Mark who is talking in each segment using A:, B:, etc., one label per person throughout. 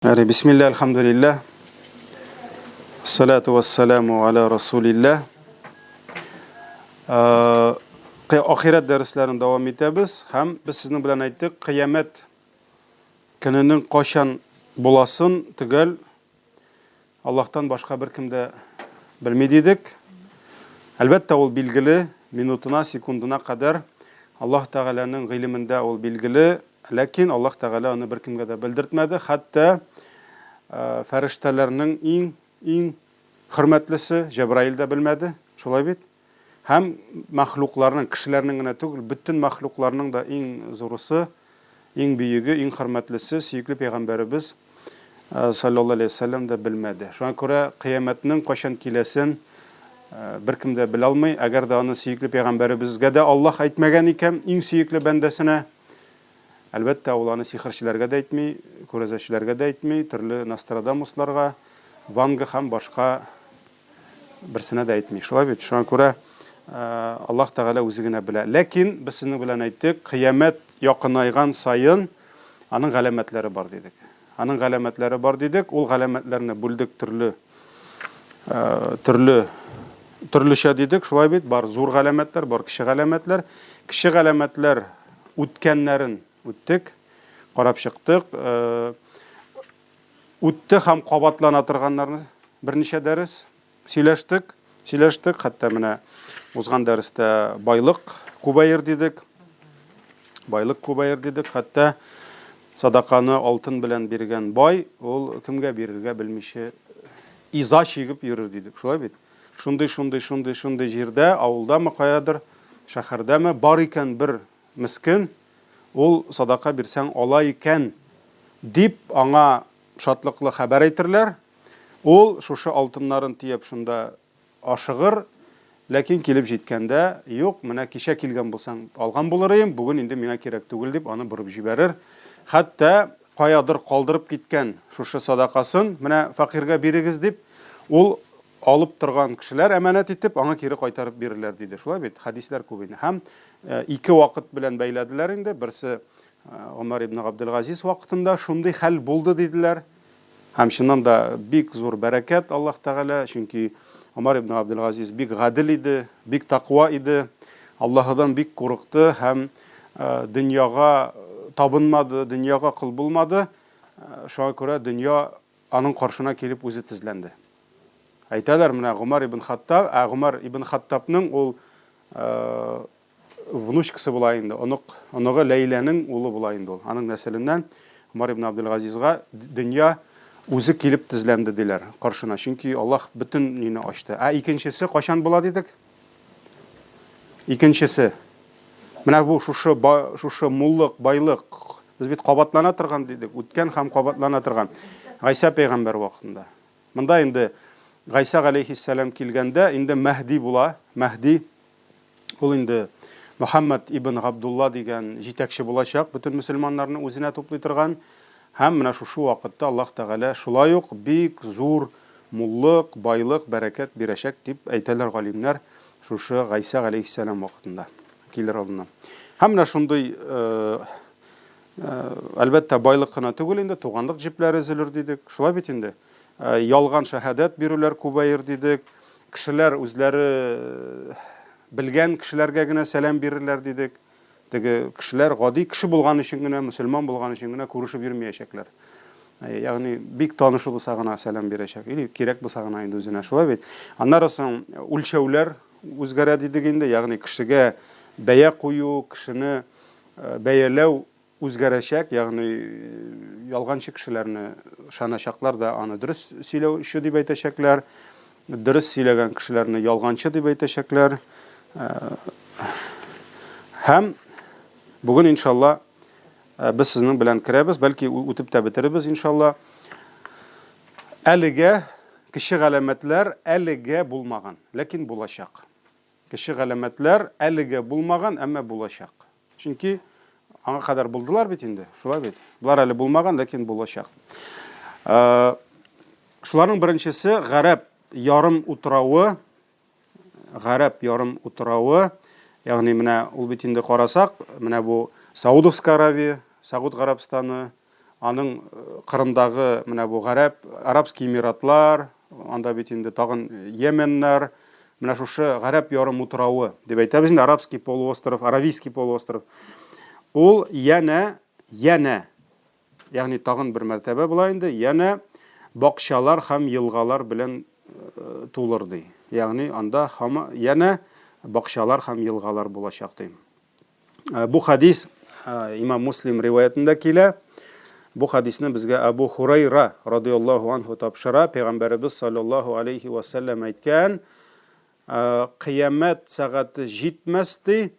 A: Әри, бисмилла, альхамдулилла. Салату вассаламу аля расулилла. Ахирәт дәресләрен дәвам итәбез һәм без сезнең белән әйттек, кыямәт көненең кайчан буласын төгәл Аллаһтан башка беркем дә белми дидек. Әлбәттә, ул билгеле, минутына, секундына кадәр Аллаһ Тәгаләнең гыйлемендә ул билгеле, ләкин Аллаһ Тәгалә аны беркемгә дә белдертмәде, хәтта фәрештәләрнең иң, иң хөрмәтлесе Җәбраил дә белмәде, шулай бит? Һәм мәхлукларның, кешеләрнең генә түгел, бөтен мәхлукларның да иң зурысы, иң бөеге, иң хөрмәтлесе, сөекле пәйгамбәребез салләллаһу галәйһи ва сәлләм дә белмәде. Шуңа күрә кыямәтнең кайчан киләсен беркем дә белә алмый. Әгәр дә аны сөекле пәйгамбәребезгә дә Аллаһ әйтмәгән икән, иң сөекле бәндәсенә, әлбәттә, ул аны сихерчеләргә дә әйтми, күрәзәчеләргә дә әйтми, төрле Нострадамусларга, Ванга һәм башка Берсенә дә әйтми. Шулай бит? Шуңа күрә Аллаһ Тәгалә үзе генә белә. Ләкин без сезнең белән әйттек, кыямәт якынайган саен аның галәмәтләре бар дидек. Аның галәмәтләре бар дидек. Ул галәмәтләрне бүлдек төрле төрле төрлечә дидек. Шулай бит? Бар зур галәмәтләр, бар кече галәмәтләр. Кече галәмәтләр үткәннәрен үттек, карап чыктык. Үтте һәм кабатлана торганнарны берничә дәрес сөйләштек, сөйләштек, хәтта менә узган дәрестә байлык күбәер дидек. Байлык күбәер дидек, хәтта садаканы алтын белән биргән бай, ул кемгә бирергә белмичә иза чигеп йөрер дидек. Шулай бит? Шундый, шундый, шундый, шундый җирдә, авылдамы, каядыр, шәһәрдәме бар икән бер мескен, ул садака бирсәң ала икән, дип аңа шатлыклы хәбәр әйтерләр. Ул шушы алтыннарын төяп шунда ашыгыр, ләкин килеп җиткәндә, юк, менә кичә килгән булсаң, алган булыр ием, бүген инде миңа кирәк түгел, дип аны борып җибәрер. Хәтта каядыр калдырып киткән шушы садакасын, менә фәкыйрьгә бирегез, дип, ул алып торган кешеләр әманәт итеп, аңа кире кайтарып бирерләр, диде. Шулай бит, хәдисләр күп инде. Һәм ике вакыт белән бәйләделәр инде. Берсе Гомәр ибн Габделгазиз вакытында шундый хәл булды, диделәр. Һәм чыннан да бик зур бәрәкәт Аллаһ Тәгалә, чөнки Гомәр ибн Габделгазиз бик гадел иде, бик таква иде, Аллаһыдан бик курыкты һәм дөньяга табынмады, дөньяга кол булмады. Шуңа күрә дөнья аның каршына килеп үзе тезләнде. Әйтәләр, менә Гомәр ибн Хаттаб, ә Гомәр ибн Хаттабның ул внучкасы була инде, онык, оныгы Ләйләнең улы була инде ул. Аның нәселеннән Гомәр ибн Абделгазизга дөнья үзе килеп тезләнде диләр каршына. Чөнки Аллаһ бөтен нине ачты. Ә икенчесе кайчан була дидек? Икенчесе. Менә бу шушы шушы муллык, байлык без бит кабатлана торган дидек, үткән һәм кабатлана торган. Гайсә пәйгамбәр вакытында. Монда инде Гайсә галәйһиссәлам килгәндә инде Мәһди була. Мәһди ул инде Мөхәммәд ибн Габдулла дигән җитәкче булачак, бөтен мөселманнарны үзенә туплый торган. Һәм менә шушы вакытта Аллаһ Тәгалә шулай ук бик зур муллык, байлык, бәрәкәт бирәчәк дип әйтәләр галимнәр шушы Гайсә галәйһиссәлам вакытында килер алдыннан. Һәм менә шундый Әлбәттә, байлык кына түгел инде, туганлык җепләре өзелер дидек. Шулай бит инде. Ялган шәһадәт бирүләр күбәер дидек. Кешеләр үзләре белгән кешеләргә генә сәлам бирерләр дидек. Теге кешеләр гади кеше булган өчен генә, мөселман булган өчен генә күрешеп йөрмәячәкләр. Ягъни бик танышы булса гына сәлам бирәчәк. Или кирәк булса гына инде үзенә, шулай бит. Аннары соң үлчәүләр үзгәрә дидек инде, ягъни кешегә бәя кую, кешене Бәяләү үзгәрәчәк, ягъни ялганчы кешеләрне ышаначаклар да аны дөрес сөйләүче дип әйтәчәкләр, дөрес сөйләгән кешеләрне ялганчы дип әйтәчәкләр. Һәм бүген иншалла без сезнең белән керәбез, бәлки үтеп тә бетерербез иншалла. Әлегә кече галәмәтләр әлегә булмаган, ләкин булачак. Кече галәмәтләр әлегә булмаган, әмма булачак. Чөнки аңа кадәр булдылар бит инде, шулай бит? Болар әле булмаган, ләкин булачак. Э, шуларның беренчесе Гарәп ярым утравы, Гарәп ярым утравы, ягъни менә ул бит инде карасак, менә бу Саудовская Аравия, Сауд Гарәбстаны, Аның кырындагы менә бу гарәп, Арабский Эмиратлар, анда бит инде тагын Йеменнар, менә шушы Гарәп ярымутравы дип әйтәбез инде, Арабский полуостров, Аравийский полуостров. Ул янә, янә, ягъни тагын бер мәртәбә була инде, янә бакчалар һәм елгалар белән тулыр ди. Ягъни анда һама янә бакчалар һәм елгалар булачак ди. Бу хадис имам Муслим риваятендә килә. Бу хадисне безгә Абу Хурайра радияллаһу анху тапшыра. Пәйгамбәребез саллаллаһу алейхи ва сәлләм әйткән, Кыямәт сәгате җитмәс ди,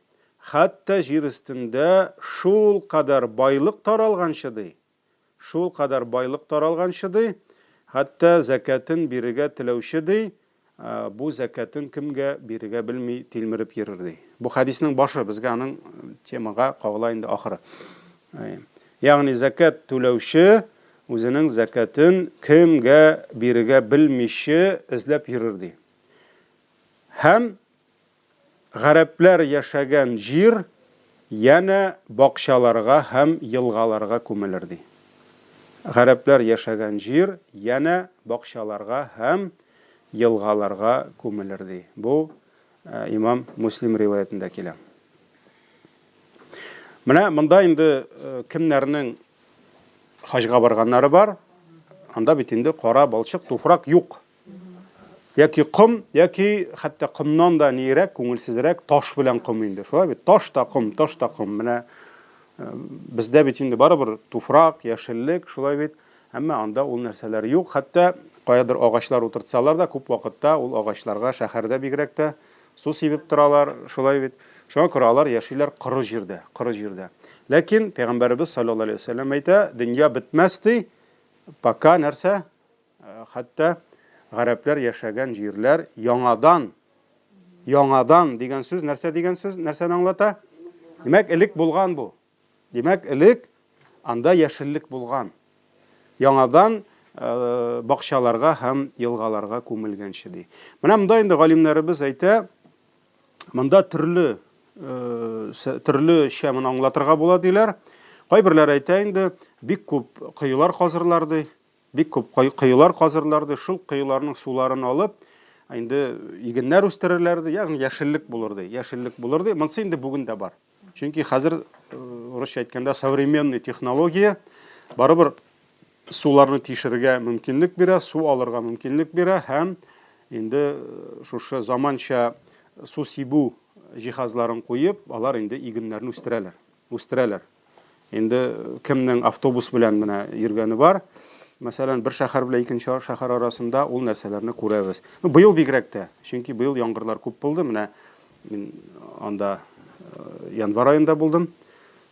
A: хәтта җир өстендә шул кадәр байлык таралганчы ди, Шул кадәр байлык таралганчы, ди, хәтта зәкятен бирергә теләүче, ди, бу зәкятен кемгә бирергә белми тилмереп йөрер, ди. Бу хәдиснең башы, безгә аның темага кагыла инде ахыры. Ягъни зәкят түләүче үзенең зәкятен кемгә бирергә белмичә эзләп йөрер, ди. Һәм Гарәпләр яшәгән җир янә бакчаларга һәм елгаларга күмелер, ди. Гарәпләр яшәгән җир янә бакчаларга һәм елгаларга күмелер, ди. Бу имам Муслим риваятендә килә. Менә монда инде кемнәрнең хаҗга барганнары бар, анда бит инде кара балчык, туфрак юк. Яки ком, яки хәтта комнан да нирәк, күңелсезрәк таш белән ком инде. Шулай бит, таш та ком, таш та ком. Менә э, бездә бит инде барыбер туфрак, яшеллек, шулай бит. Әмма анда ул нәрсәләр юк. Хәтта каядыр агачлар утыртсалар да, күп вакытта ул агачларга шәһәрдә бигрәк тә су сибеп торалар, шулай бит. Шуңа күрә алар яшиләр коры җирдә, коры җирдә. Ләкин пәйгамбәребез саллаллаһу алейһи вәсәлләм әйтә, дөнья бетмәс ди, пока нәрсә? Хәтта гарәпләр яшәгән җирләр яңадан, яңадан дигән сүз нәрсә дигән сүз, нәрсәне аңлата? Димәк, элек булган бу. Димәк, элек анда яшеллек булган. Яңадан бакчаларга һәм елгаларга күмелгәнче ди. Менә монда инде галимнәребез әйтә, монда төрле төрлечә моны аңлатырга була диләр. Кайберләре әйтә инде, бик күп коелар казырлар ди. Бик күп коелар казырлар ди, шул коеларның суларын алып, инде игеннәр үстерерләр ди, ягъни яшеллек булыр ди, яшеллек булыр ди. Монысы инде бүген дә бар. Чөнки хәзер, э, урысча әйткәндә, современный технология барыбер суларны тишергә мөмкинлек бирә, су алырга мөмкинлек бирә һәм инде э, шушы заманча су сибү җиһазларын куеп, алар инде игеннәрне үстерәләр. Үстерәләр. Инде кемнең автобус белән менә йөргәне бар, мәсәлән, бер шәһәр белән икенче шәһәр арасында ул нәрсәләрне күрәбез. Ну, быел бигрәк тә, чөнки быел яңгырлар күп булды. Менә мин анда э, январь аенда булдым.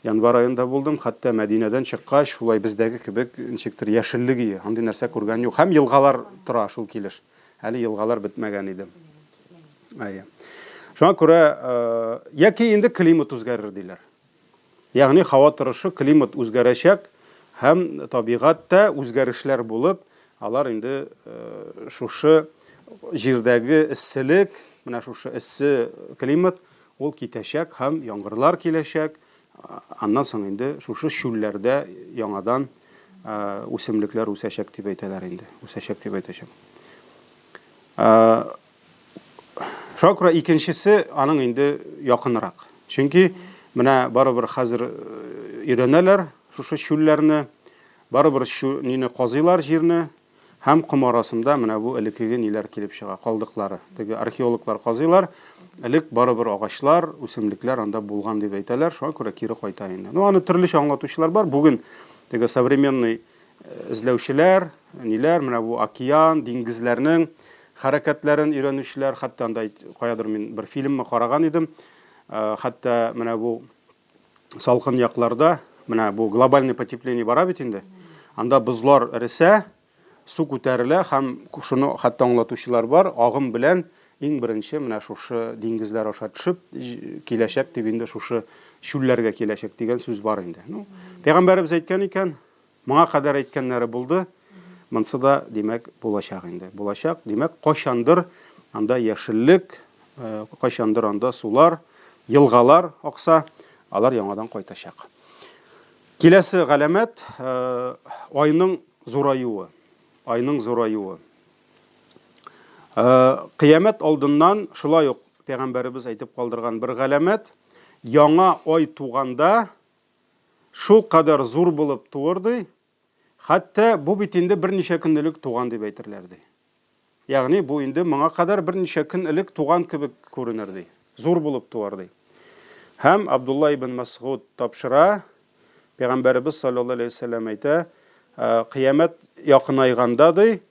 A: Январь аенда булдым, хәтта Мәдинәдән чыккач, шулай бездәге кебек ничектер яшеллек ие, андый нәрсә күргән юк. Һәм елгалар тора шул килеш. Әле елгалар бетмәгән иде. Әйе. Шуңа күрә, э, яки инде климат үзгәрер диләр. Ягъни һава торышы, климат үзгәрәчәк һәм табигатьтә үзгәрешләр булып, алар инде шушы җирдәге эсселек, менә шушы эссе климат, ул китәчәк һәм яңгырлар киләчәк. Аннан соң инде шушы чүлләрдә яңадан үсемлекләр үсәчәк дип әйтәләр инде, үсәчәк дип әйтәчәк. Шуңа күрә икенчесе аның инде якынрак. Чөнки менә барыбер хәзер э, өйрәнәләр шушы чүлләрне, барыбер чү, нине казыйлар җирне һәм ком арасында менә бу элеккеге ниләр килеп чыга, калдыклары. Теге археологлар казыйлар, элек барыбер агачлар, үсемлекләр анда булган дип әйтәләр, шуңа күрә кире кайта инде. Ну, аны төрлечә аңлатучылар бар. Бүген теге современный Эзләүчеләр, ниләр, менә бу океан, диңгезләрнең хәрәкәтләрен өйрәнүчеләр, хәтта анда каядыр мин бер фильмны караган идем, хәтта менә бу салкын якларда, менә бу глобальный потепление бара бит инде, анда бозлар эресә, су күтәрелә һәм шуны хәтта аңлатучылар бар, агым белән иң беренче менә шушы диңгезләр аша төшеп киләчәк дип инде шушы чүлләргә киләчәк дигән сүз бар инде. Ну, пәйгамбәребез әйткән икән, Моңа кадәр әйткәннәре булды, монсы да, димәк, булачак инде. Булачак, димәк, кайчандыр анда яшеллек, кайчандыр анда сулар, елгалар акса, алар яңадан кайтачак. Киләсе галәмәт, айның зураюы. Айның зураюы. Кыямәт алдыннан шулай ук пәйгамбәребез әйтеп калдырган бер галәмәт, яңа ай туганда шул кадәр зур булып туыр ди, хәтта бу бит инде берничә көн элек туган дип әйтерләр ди. Ягъни бу инде моңа кадәр берничә көн элек туган кебек күренер, ди. Зур булып туар, ди. Һәм Абдулла ибн Мәсгуд тапшыра, Пәйгамбәребез салләллаһу алейһи ва сәлләм әйтә, Кыямәт якынайганда, ди,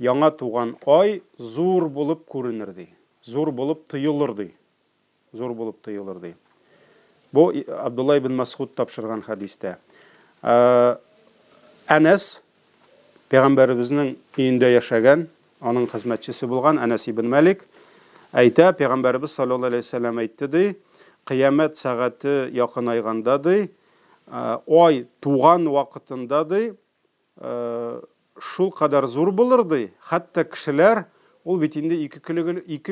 A: яңа туган ай зур булып күренер, ди. Зур булып тоелыр, ди. Зур булып тоелыр, ди. Бу Абдулла ибн Масгуд тапшырган хәдистә. Әнәс пәйгамбәребезнең өендә яшәгән, аның хезмәтчесе булган Әнәс ибн Мәлик әйтә, пәйгамбәребез саллаллаһу алейһи вәсәлләм әйтте ди, кыямәт сәгате якынайганда ди, ай туган вакытында ди, Шул кадәр зур булыр, ди, хәтта кешеләр, ул бит инде ике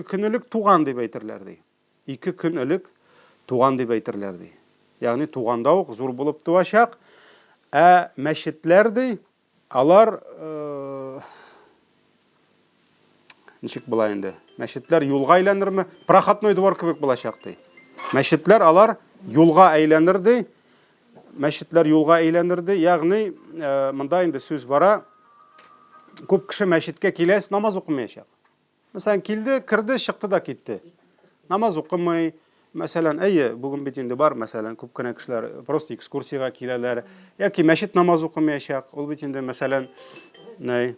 A: көн элек туган дип әйтерләр, ди. 2 көн элек туган дип әйтерләр, ди. Ягъни туганда ук зур булып туачак. Ә мәчетләр, ди, алар ничек була инде? Мәчетләр юлга әйләнерме? Проходной двор кебек булачак, ди. Мәчетләр алар юлга әйләнер, ди. Мәчетләр юлга әйләнер, ди. Ягъни, монда инде сүз бара, күп кеше мәчеткә килә, намаз укымаячак. Мәсәлән, килде, керде, чыкты да китте. Намаз укымый. Мәсәлән, әйе, бүген бит инде бар, мәсәлән, күп кенә кешеләр просто экскурсиягә киләләр. Яки мәчет намаз укымаячак. Ул бит инде, мәсәлән, ни,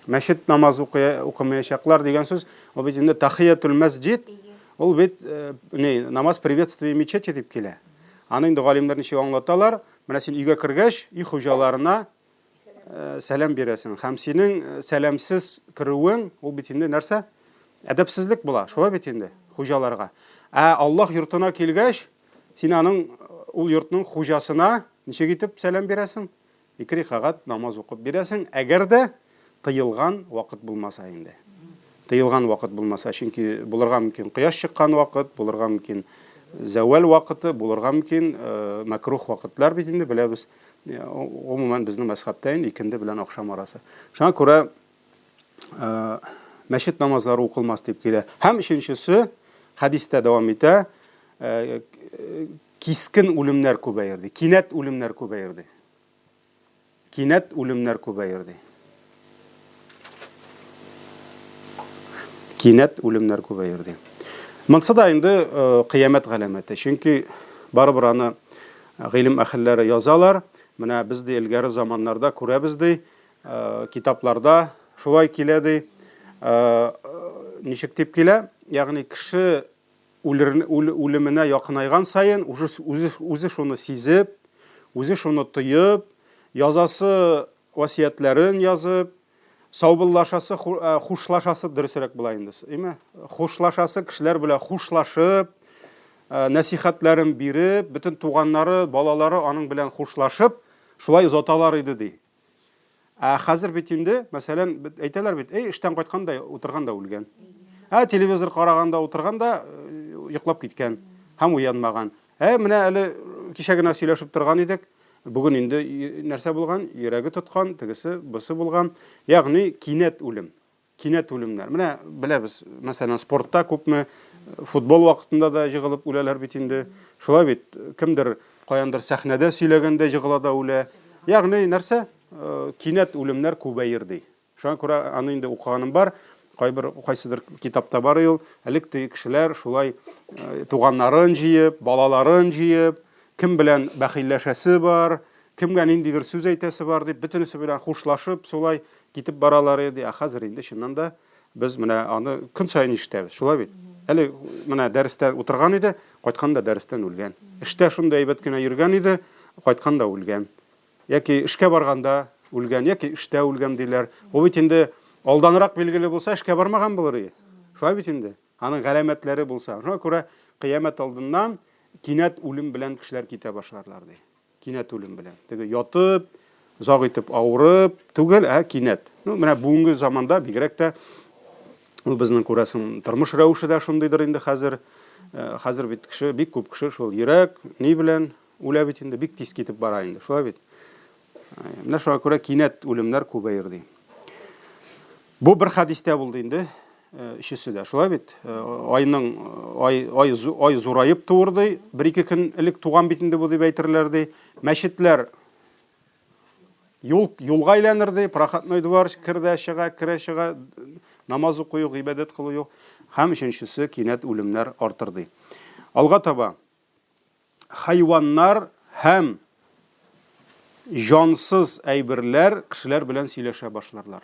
A: мәчет намаз укымаячаклар дигән сүз, ул бит инде тахиятул мәсҗид, ул бит ни, намаз приветствие мечети дип килә. Аны инде галимнәр ничек аңлаталар? Менә син өйгә кергәч, өй хуҗаларына сәлам бирәсең. Һәм синең сәламсез керүең, ул бит инде нәрсә? Әдәпсезлек була, шулай бит инде, хуҗаларга. Ә Аллаһ йортына килгәч, син аның ул йортның хуҗасына ничек итеп сәлам бирәсең? Ике рәкәгать намаз укып бирәсең, әгәр дә тыелган вакыт булмаса инде. Тыелган вакыт булмаса, чөнки булырга мөмкин кояш чыккан вакыт, булырга мөмкин зәвәл вакыты, булырга мөмкин мәкрух вакытлар бит инде, беләбез. Гомумән, безнең мәзхәбтә инде икенде белән ахшам арасы. Шуңа күрә мәчет намазлары укылмас дип килә. Һәм өченчесе, хәдистә дәвам итә, кискен үлемнәр күбәер ди. Кинәт үлемнәр күбәер ди. Кинәт үлемнәр күбәер ди. Кинәт үлемнәр күбәер ди. Монсы да инде кыямәт галәмәте. Чөнки барыбер аны гыйлем әһелләре язалар. Менә без ди элгәре заманнарда күрәбез ди, китапларда шулай килә ди. Ничек дип килә? Ягъни кеше үлеменә якынайган саен уже үзе шуны сизеп, үзе шуны тоеп, язасы васыятьләрен язып, саубуллашасы, хушлашасы дөресрәк була инде, әйме? Хушлашасы кешеләр белән хушлашып, нәсихәтләрен биреп, бөтен туганнары, балалары аның белән хушлашып, шулай озаталар иде ди. Ә хәзер бит инде, мәсәлән, әйтәләр бит, эй, эштән кайткан да утырган да үлгән. Ә телевизор караганда утырган да йоклап киткән һәм уянмаган. Ә менә әле кичә генә сөйләшеп торган идек, бүген инде нәрсә булган? Йөрәге тоткан, тегесе, бусы булган. Ягъни кинәт үлем. Кинәт үлемнәр. Менә беләбез, мәсәлән, спортта күпме футбол вакытында да җыгылып үләләр бит инде. Шулай бит, кемдер каяндыр сәхнәдә сөйләгәндә җыгыла да үлә. Ягъни нәрсә? Кинәт үлемнәр күбәер ди. Шуңа күрә аны инде укыганым бар. Кайбер кайсыдыр китапта бар ул. Элек теге кешеләр шулай туганнарын җыеп, балаларын җыеп, кем белән бәхилләшәсе бар, кемгә ниндидер сүз әйтәсе бар дип, бөтенесе белән хушлашып, шулай китеп баралар иде. Ә хәзер инде чыннан да без менә аны көн саен ишетәбез. Шулай бит? Әле менә дәрестә утырган иде, кайткан да дәрестән үлгән. Эштә шундый әйбәт кенә йөргән иде, кайткан да үлгән. Яки эшкә барганда үлгән, яки эштә үлгән диләр. Бу бит инде алданрак билгеле булса, эшкә бармаган булыр иде. Шулай бит инде? Аның галәмәтләре булса. Шуңа күрә кыямәт алдыннан кинәт үлем белән кешеләр китә башларлар ди. Кинәт үлем белән. Теге ятып, озак итеп авырып түгел, ә кинәт. Ну, менә бүгенге заманда бигрәк тә ул безнең күрәсең тормыш рәвеше дә шундыйдыр инде хәзер. Хәзер бит кеше, бик күп кеше шул йөрәк, ни белән, үлә бит инде, бик тиз китеп бара инде, шулай бит? Менә шуңа күрә кинәт үлемнәр күбәер ди. Бу бер хәдистә булды инде, өчесе дә. Шулай бит? Айның ай ай ай зураеп туыр ди, бер-ике көн элек туган бит инде бу дип әйтерләр ди. Мәчетләр юл юлга әйләнер ди, проходной двор кердә чыга, керә чыга, намаз уку юк, гыйбадәт кылу юк. Һәм өченчесе кинәт үлемнәр артыр ди. Алга таба хайваннар һәм җансыз әйберләр кешеләр белән сөйләшә башларлар.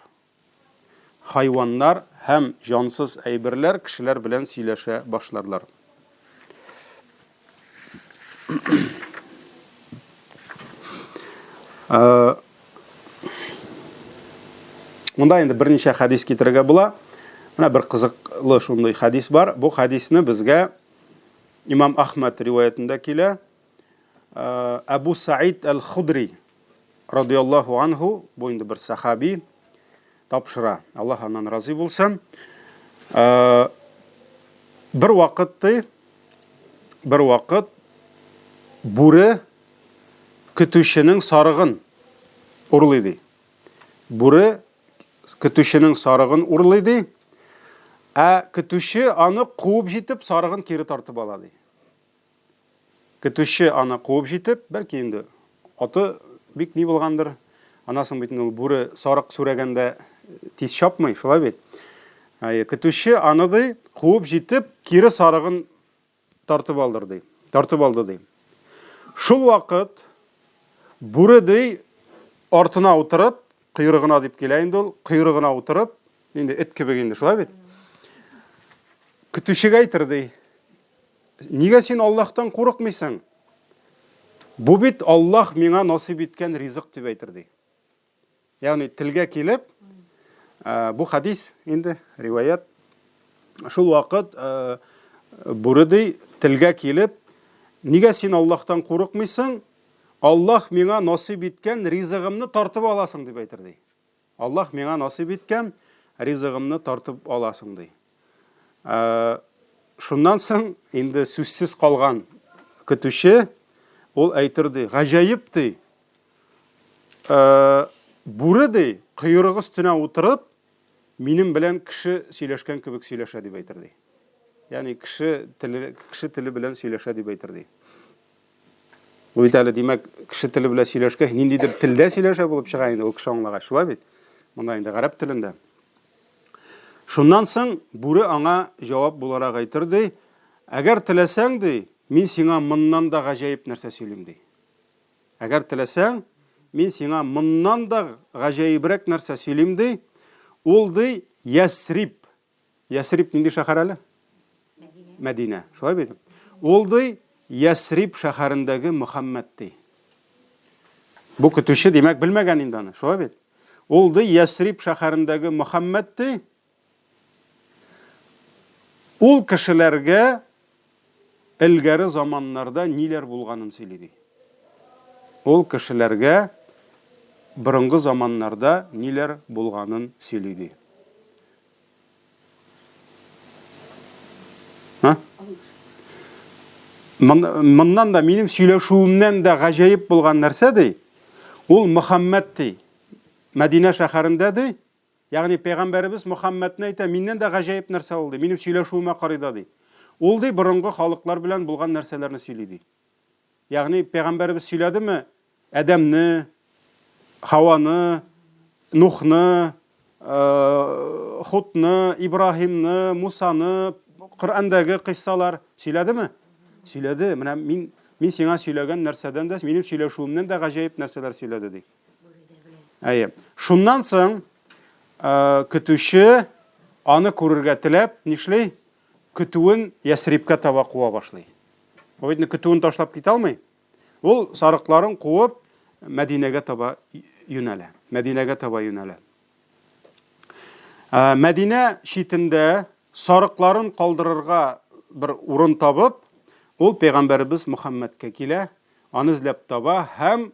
A: Хайваннар һәм җансыз әйберләр кешеләр белән сөйләшә башларлар. Э, монда инде берничә хәдис китерергә була. Менә бер кызыклы шундый хәдис бар. Бу хәдисне безгә Имам Ахмад риваятендә килә. Әбу Саид әл-Худри радияллаһу анһу, бу инде бер сахаби, тапшыра. Аллаһ аннан разый булсын. Бер вакыт ди, бер вакыт бүре көтүченең сарыгын урлый ди. Бүре көтүченең сарыгын урлый ди. Ә көтүче аны куып җитеп, сарыгын кире тартып ала ди. Көтүче аны куып җитеп, бәлки инде аты бик ни булгандыр. Аннан соң бит инде ул бүре сарык сүрәгәндә тиз чапмый, шулай бит? Әйе, көтүче аны ди, куып җитеп, кире сарыгын тартып алдыр ди. Тартып алды ди. Шул вакыт бүре ди артына утырып, койрыгына дип килә инде ул, койрыгына утырып, инде эт кебек инде, шулай бит? Көтүчегә әйтер ди. Нигә син Аллаһтан курыкмыйсың? Бу бит Аллаһ миңа насыйп иткән ризык дип әйтер ди. Ягъни телгә килеп, бу хадис инде риваять. Шул вакыт бүре ди, телгә килеп, нигә син Аллаһтан курыкмыйсың? Аллаһ миңа насыйп иткән ризыгымны тартып аласың дип әйтер ди. Аллаһ миңа насыйп иткән ризыгымны тартып аласың ди. Шуннан соң инде сүзсез калган көтүче ул әйтер ди, гаҗәеп ди, Бүре ди, койрыгы өстенә утырып, минем белән кеше сөйләшкән кебек сөйләшә дип әйтер ди. Ягъни кеше теле, кеше теле белән сөйләшә дип әйтер ди. Бу бит әле, димәк, кеше теле белән сөйләшкәч, ниндидер телдә сөйләшә булып чыга инде ул кеше аңлагач, шулай бит? Монда инде гарәп телендә. Шуннан соң бүре аңа җавап буларак әйтер ди, әгәр теләсәң ди, мин сиңа моннан да гаҗәеп нәрсә сөйлим ди. Әгәр теләсәң, мин сиңа моннан да гаҗәебрәк нәрсә сөйлим, ди. Ул, ди, Ясриб. Ясриб нинди шәһәр әле? Мәдинә. Мәдинә. Шулай бит? Ул, ди, Ясриб шәһәрендәге Мөхәммәд, ди. Бу көтүче, димәк, белмәгән инде аны. Шулай бит? Ул, ди, Ясриб шәһәрендәге Мөхәммәд, ди. Ул кешеләргә элгәре заманнарда ниләр булганын сөйли, ди. Ул кешеләргә борынгы заманнарда ниләр булганын сөйли, ди. Ха? Моннан да минем сөйләшүемнән дә гаҗәеп булган нәрсә, ди. Ул Мөхәммәд, ди. Мәдинә шәһәрендә, ди, Ягъни пәйгамбәребез Мөхәммәдне әйтә, миннән дә гаҗәеп нәрсә ул, ди, минем сөйләшүемә карый да, ди. Ул, ди, борынгы халыклар белән булган нәрсәләрне сөйли, ди. Ягъни пәйгамбәребез сөйләдеме Адәмне, Хаваны, Нухны, Хутны, Ибраһимны, Мусаны, Коръәндәге кыйссалар сөйләдеме? Сөйләде. Менә мин мин сиңа сөйләгән нәрсәдән дә, минем сөйләшүемнән дә гаҗәеп нәрсәләр сөйләде, ди. Әйе. Шуннан соң көтүче аны күрергә теләп, нишли? Көтүен Ясрибкә таба куа башлый. Ул бит көтүен ташлап китә алмый. Ул сарыкларын куып Мәдинәгә таба юнәлә. Мәдинәгә таба юнәлә. Мәдинә читендә сарыкларын калдырырга бер урын табып, ул пәйгамбәребез Мөхәммәдкә килә, аны эзләп таба һәм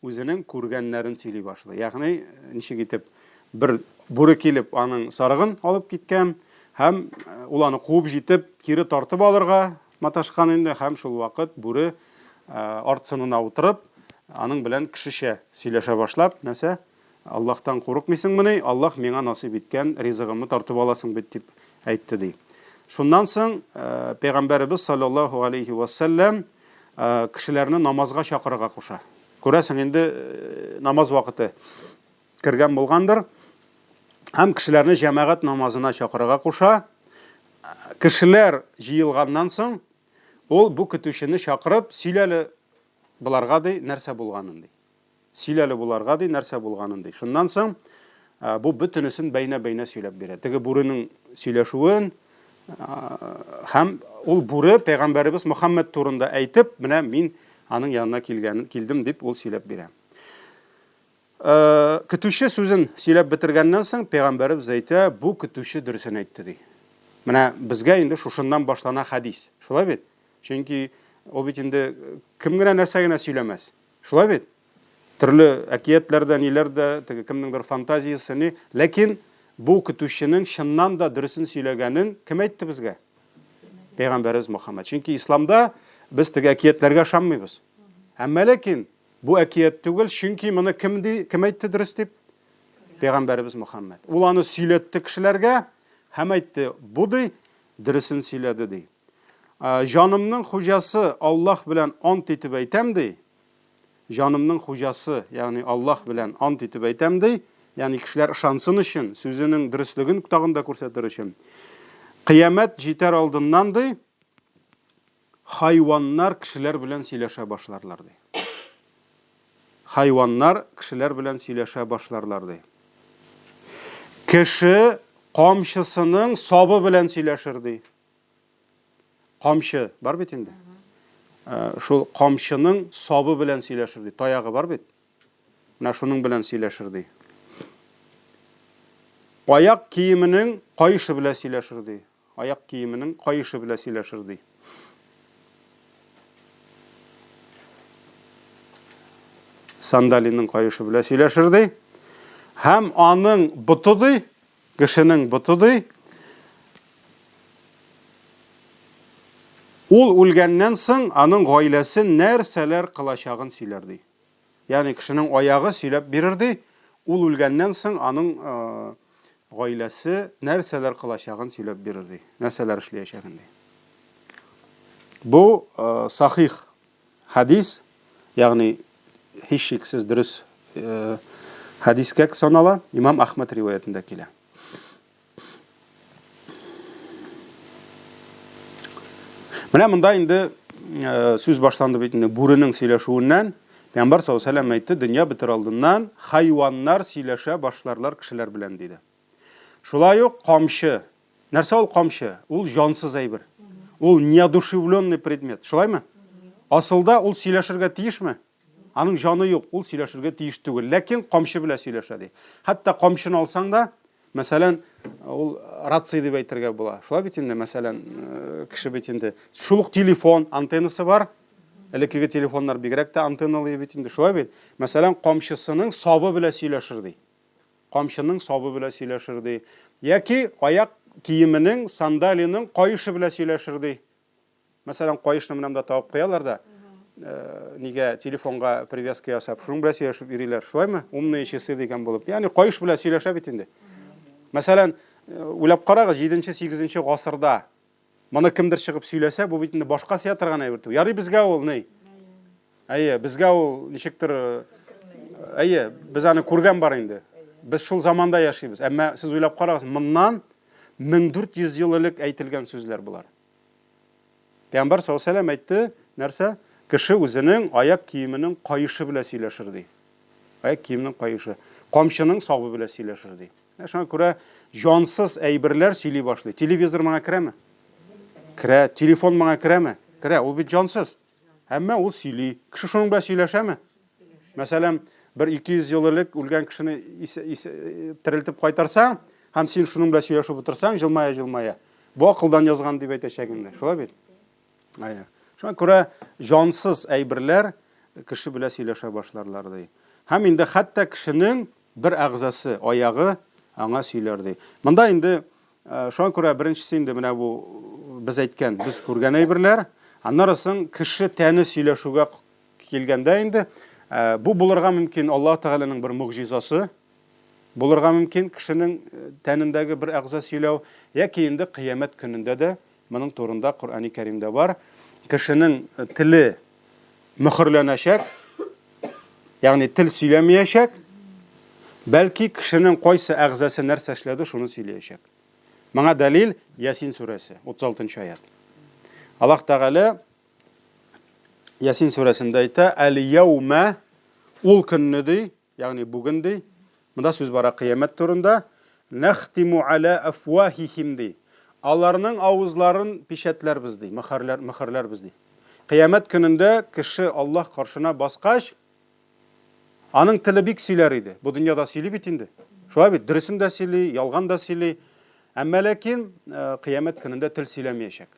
A: үзенең күргәннәрен сөйли башлый. Ягъни, ничек итеп бер бүре килеп аның сарыгын алып киткән һәм ул аны куып җитеп кире тартып алырга маташкан инде һәм шул вакыт бүре арт сынына утырып, аның белән кешечә сөйләшә башлап, нәрсә? Аллаһтан курыкмыйсыңмыни? Аллаһ миңа насыйп иткән ризыгымны тартып аласың бит, дип әйтте, ди. Шуннан соң пәйгамбәребез саллаллаһу алейхи ва сәлләм кешеләрне намазга чакырырга куша. Күрәсең, инде намаз вакыты кергән булгандыр. Һәм кешеләрне җәмәгать намазына чакырырга куша. Кешеләр җыелганнан соң, ул бу көтүчене чакырып, сөйләле боларга, ди, нәрсә булганын, ди. Сөйләле боларга, ди, нәрсә булганын, ди. Шуннан соң бу бөтенесен бәйнә-бәйнә сөйләп бирә. Теге бүренең сөйләшүен һәм ул бүре пәйгамбәребез Мөхәммәд турында әйтеп, менә мин аның янына килгән, килдем дип ул сөйләп бирә. Көтүче сүзен сөйләп бетергәннән соң пәйгамбәребез әйтә, бу көтүче дөресен әйтте, ди. Менә безгә инде шушыннан башлана хәдис. Шулай бит? Чөнки ул бит инде кем генә нәрсә генә сөйләмәс. Шулай бит? Төрле әкиятләр дә, ниләр дә, теге кемнеңдер фантазиясе ни. Ләкин бу көтүченең чыннан да дөресен сөйләгәнен кем әйтте безгә? Пәйгамбәребез Мөхәммәд. Чөнки исламда без теге әкиятләргә ышанмыйбыз. Әмма ләкин бу әкият түгел, чөнки моны кем ди, кем әйтте дөрес дип? Пәйгамбәребез Мөхәммәд. Ул аны сөйләтте кешеләргә һәм әйтте, бу ди, дөресен сөйләде ди. Җанымның хуҗасы Аллаһ белән ант итеп әйтәм, ди. Җанымның хуҗасы, ягъни Аллаһ белән ант итеп әйтәм, ди. Ягъни кешеләр ышансын өчен, сүзенең дөреслеген тагын да күрсәтер өчен. Кыямәт җитәр алдыннан, ди, хайваннар кешеләр белән сөйләшә башларлар, ди. Хайваннар кешеләр белән сөйләшә башларлар, ди. Кеше камчысының сабы белән сөйләшер, ди. Камчы бар бит инде. Э, шул камчының сабы белән сөйләшер ди. Таягы бар бит. Менә шуның белән сөйләшер ди. Аяк киеменең каешы белән сөйләшер ди. Аяк киеменең каешы белән сөйләшер ди. Сандалиның каешы белән сөйләшер ди. Һәм аның боты ди, Кешенең боты ди, ул үлгәннән соң аның гаиләсе нәрсәләр кылачагын сөйләр ди. Ягъни кешенең аягы сөйләп бирер ди, ул үлгәннән соң аның гаиләсе нәрсәләр кылачагын сөйләп бирер ди, нәрсәләр эшләячәген ди. Бу сахих Хәдис, ягъни һичшиксез дөрес хәдискә санала, имам Әхмәд риваятендә килә. Менә монда инде сүз башланды бит инде бүренең сөйләшүеннән. Пәйгамбәр саллаллаһу алейһи ва сәлләм әйтте, дөнья бетер алдыннан хайваннар сөйләшә башларлар кешеләр белән, диде. Шулай ук камчы. Нәрсә ул камчы? Ул җансыз әйбер. Ул неодушевленный предмет. Шулаймы? Асылда ул сөйләшергә тиешме? Аның җаны юк, ул сөйләшергә тиеш түгел. Ләкин камчы белән сөйләшә ди. Хәтта камчыны алсаң да, мәсәлән, ул рация дип әйтергә була. Шулай бит инде, мәсәлән, э, кеше бит инде. Шул ук телефон антеннасы бар. Элеккеге телефоннар бигрәк тә антенналы бит инде. Шулай бит. Мәсәлән, камчысының сабы белән сөйләшер ди. Камчының сабы белән сөйләшер, ди. Яки аяк киеменең, сандалиның каешы белән сөйләшер, ди. Мәсәлән, каешны менә монда тагып куялар да, нигә телефонга привязка ясап, шуның белән сөйләшеп йөриләр. Шулаймы? Умные часы дигән булып. Ягъни каеш белән сөйләшә бит инде. Мәсәлән, уйлап карагыз, 7-8 гасырда Моны кемдер чыгып сөйләсә, бу бит инде башка сыя торган әйбер түгел. Ярый безгә ул ни? Әйе, безгә ул ничектер әйе, без аны күргән бар инде. Без шул заманда яшибез. Әмма сез уйлап карагыз, моннан 1400 ел элек әйтелгән сүзләр болар. Пәйгамбәр саллаллаһу алейһи вәсәлләм әйтте, нәрсә? Кеше үзенең аяк киеменең каешы белән сөйләшер ди. Аяк киеменең каешы. Камчының сабы белән сөйләшер ди. Менә шуңа күрә җансыз әйберләр сөйли башлый. Телевизор моңа керәме? Керә. Телефон моңа керәме? Керә. Ул бит җансыз. Әмма ул сөйли. Кеше шуның белән сөйләшәме? Мәсәлән, бер 200 ел элек үлгән кешене терелтеп кайтарсаң, һәм син шуның белән сөйләшеп утырсаң, җылмая-җылмая, бу акылдан язган дип әйтәчәк инде. Шулай бит? Әйе. Шуңа күрә җансыз әйберләр кеше белән сөйләшә башларлар ди. Һәм инде хәтта кешенең Бер әгъзасы, аягы аңа сөйләр, ди. Монда инде, шуңа күрә беренчесе инде менә бу без әйткән, без күргән әйберләр. Аннары соң кеше тәне сөйләшүгә килгәндә инде, бу булырга мөмкин Аллаһ Тәгаләнең бер могҗизасы, булырга мөмкин кешенең тәнендәге бер әгъза сөйләү, яки инде кыямәт көнендә дә моның турында Коръәни Кәримдә бар. Кешенең теле мөхерләнәчәк, ягъни тел сөйләмәячәк, бәлки кешенең кайсы әгъзасы нәрсә эшләде, шуны сөйләячәк. Моңа дәлил Ясин сүрәсе, 36 нчы аят. Аллаһ Тәгалә Ясин сүрәсендә әйтә, Әл-яумә, ул көнне ди, ягъни бүген ди, монда сүз бара кыямәт турында, нәхтиму аля афвахихим ди. Аларның авызларын пичәтләрбез ди, мөхәрләр, мөхерләрбез ди. Кыямәт көнендә кеше Аллаһ каршына баскач, Аның теле бик сөйләр иде. Бу дөньяда сөйли бит инде. Шулай бит, дөресен дә сөйли, ялган да сөйли. Әмма ләкин э, кыямәт көнендә тел сөйләмәячәк.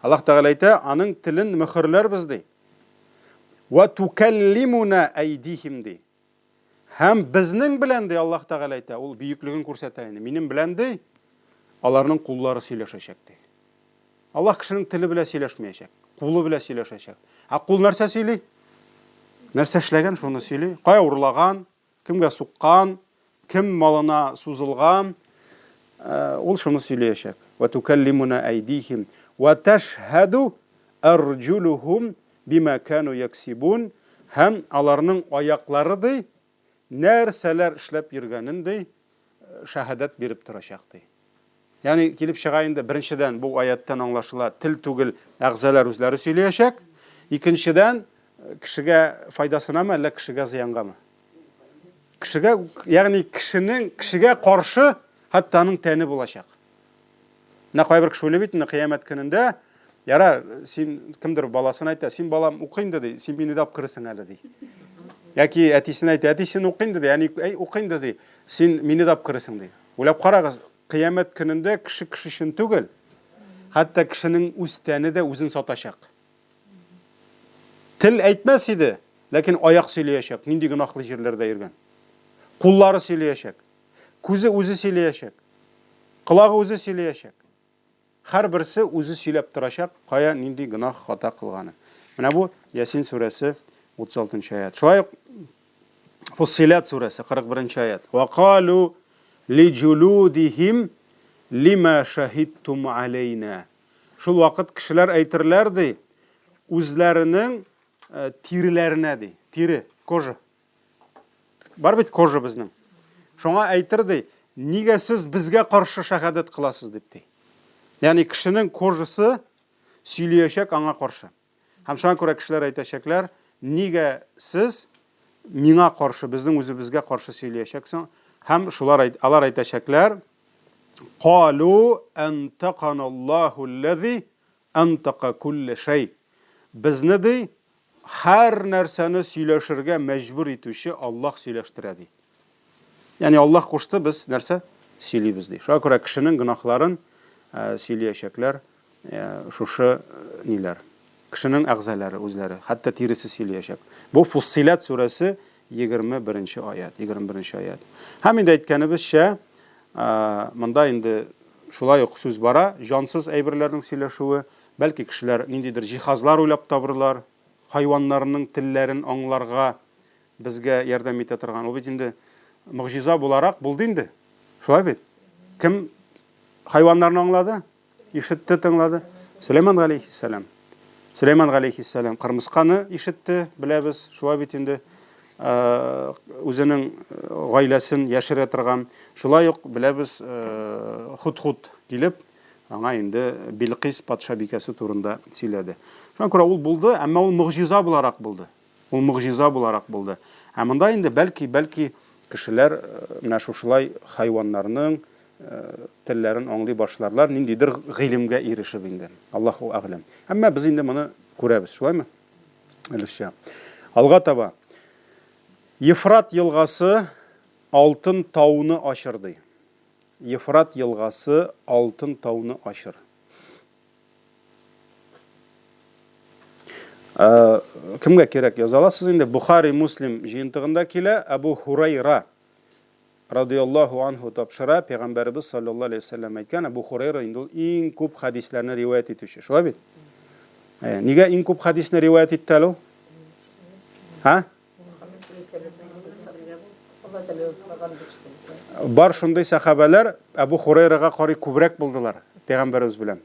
A: Аллаһ Тәгалә әйтә, аның телен мөхерләрбез ди. Ва тукаллимуна айдихим ди. Һәм безнең белән ди Аллаһ Тәгалә әйтә, ул бөеклеген күрсәтә инде. Минем белән ди, аларның куллары сөйләшәчәк ди. Аллаһ кешенең теле белән сөйләшмәячәк, кулы белән сөйләшәчәк. Ә кул нәрсә сөйли? Нәрсә эшләгән, шуны сөйли. Кая урлаган, кемгә суккан, кем малына сузылган, э, ул шуны сөйләячәк. Ва тукаллимуна айдихим ва ташһаду арҗулухум бима кану яксибун һәм аларның аяклары ди нәрсәләр эшләп йөргәнен ди шәһадәт биреп торачак ди. Ягъни килеп чыга инде, беренчедән, бу аяттан аңлашыла, тел түгел, әгъзалар үзләре сөйләячәк. Икенчедән, кешегә файдасынамы, әллә кешегә зыянгамы? Кешегә, ягъни кешенең кешегә каршы хәтта аның тәне булачак. Менә кайбер кеше уйлый бит инде кыямәт көнендә, ярар, син кемдер баласына әйтә, син балам укы инде ди, син мине дә алып керерсең әле ди. Яки әтисенә әйтә, әти син укы инде ди, әни әй укы инде ди, син мине дә алып керерсең ди. Уйлап карагыз, кыямәт көнендә кеше кеше өчен түгел, хәтта кешенең үз тәне дә үзен сатачак. Тел әйтмәс иде, ләкин аяк сөйләячәк, нинди гөнаһлы җирләрдә йөргән. Куллары сөйләячәк. Күзе үзе сөйләячәк. Колагы үзе сөйләячәк. Һәрберсе үзе сөйләп торачак, кая нинди гөнаһ, хата кылганын. Менә бу Ясин сүрәсе 36 нчы аят. Шулай ук Фуссилат сүрәсе 41 нче аят. Ва калу лиҗулудихим лима шаһидтум алейна. Шул вакыт кешеләр әйтерләр ди, үзләренең э, тиреләренә ди, тире, кожа. Бар бит кожа безнең. Шуңа әйтер ди, нигә сез безгә каршы шәһадәт кыласыз дип ди. Ягъни кешенең кожасы сөйләячәк аңа каршы. Һәм шуңа күрә кешеләр әйтәчәкләр, нигә сез миңа каршы, безнең үзебезгә каршы сөйләячәксең? Һәм шулар алар әйтәчәкләр, Калу антаканаллаху аллази антака кулле шәй. Безне ди Һәр нәрсәне сөйләшергә мәҗбүр итүче Аллаһ сөйләштерә, ди. Ягъни Аллаһ кушты, без нәрсә сөйлибез, ди. Шуңа күрә кешенең гөнаһларын сөйлиячәкләр шушы ниләр. Кешенең әгъзалары үзләре, хәтта тиресе сөйлиячәк. Бу Фуссиләт сүрәсе 21 нче аят, 21 нче аят. Һәм инде әйткәнебезчә, монда инде шулай ук сүз бара, җансыз әйберләрнең сөйләшүе, Бәлки кешеләр ниндидер җиһазлар уйлап табырлар, хайваннарның телләрен аңларга безгә ярдәм итә торган. Ул бит инде могҗиза буларак булды инде. Шулай бит? Кем хайваннарны аңлады? Ишетте, тыңлады. Сөләйман галәйһиссәлам. Сөләйман галәйһиссәлам кырмысканы ишетте, беләбез, шулай бит инде. Үзенең гаиләсен яшерә торган. Шулай ук беләбез, Худ-Худ килеп, Аңа инде Билкыйс патшабикәсе турында сөйләде. Шуңа күрә ул булды, әмма ул могҗиза буларак булды. Ул могҗиза буларак булды. Ә монда инде бәлки, бәлки кешеләр э, менә шушылай хайваннарның э, телләрен аңлый башларлар, ниндидер гыйлемгә ирешеп инде. Аллаһу әгъләм. Әмма без инде моны күрәбез, шулаймы? Өлешчә. Алга таба. Ефрат елгасы алтын тауны ачыр ди. Ефрат елгасы алтын тауны ачыр. Кемгә кирәк яза аласыз инде. Бухари Муслим җыентыгында килә. Әбу Хурайра радияллаһу анһу тапшыра, Ә, нигә иң күп хәдисне риваять итте әле ул? Һа? Бар шундый сәхабәләр Әбу Хурайрага карый күбрәк булдылар пәйгамбәребез белән.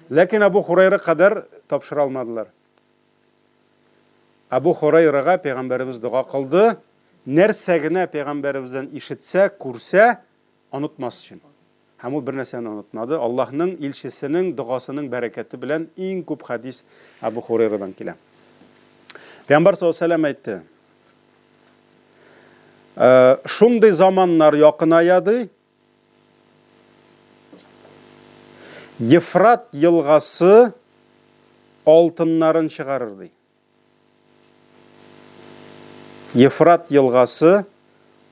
A: Ләкин Әбу Хурайра кадәр тапшыра алмадылар. Әбу Хурайрага пәйгамбәребез дога кылды. Нәрсә генә пәйгамбәребездән ишетсә, күрсә, онытмас өчен. Һәм ул бер нәрсәне онытмады, Аллаһның илчесенең догасының бәрәкәте белән иң күп хәдис Әбу Хурайрадан килә. Пәйгамбәр саллаллаһу алейһи әйтте. «Э, шундый заманнар якыная ди. Ефрат елгасы алтыннарын чыгарыр ди. Ефрат елгасы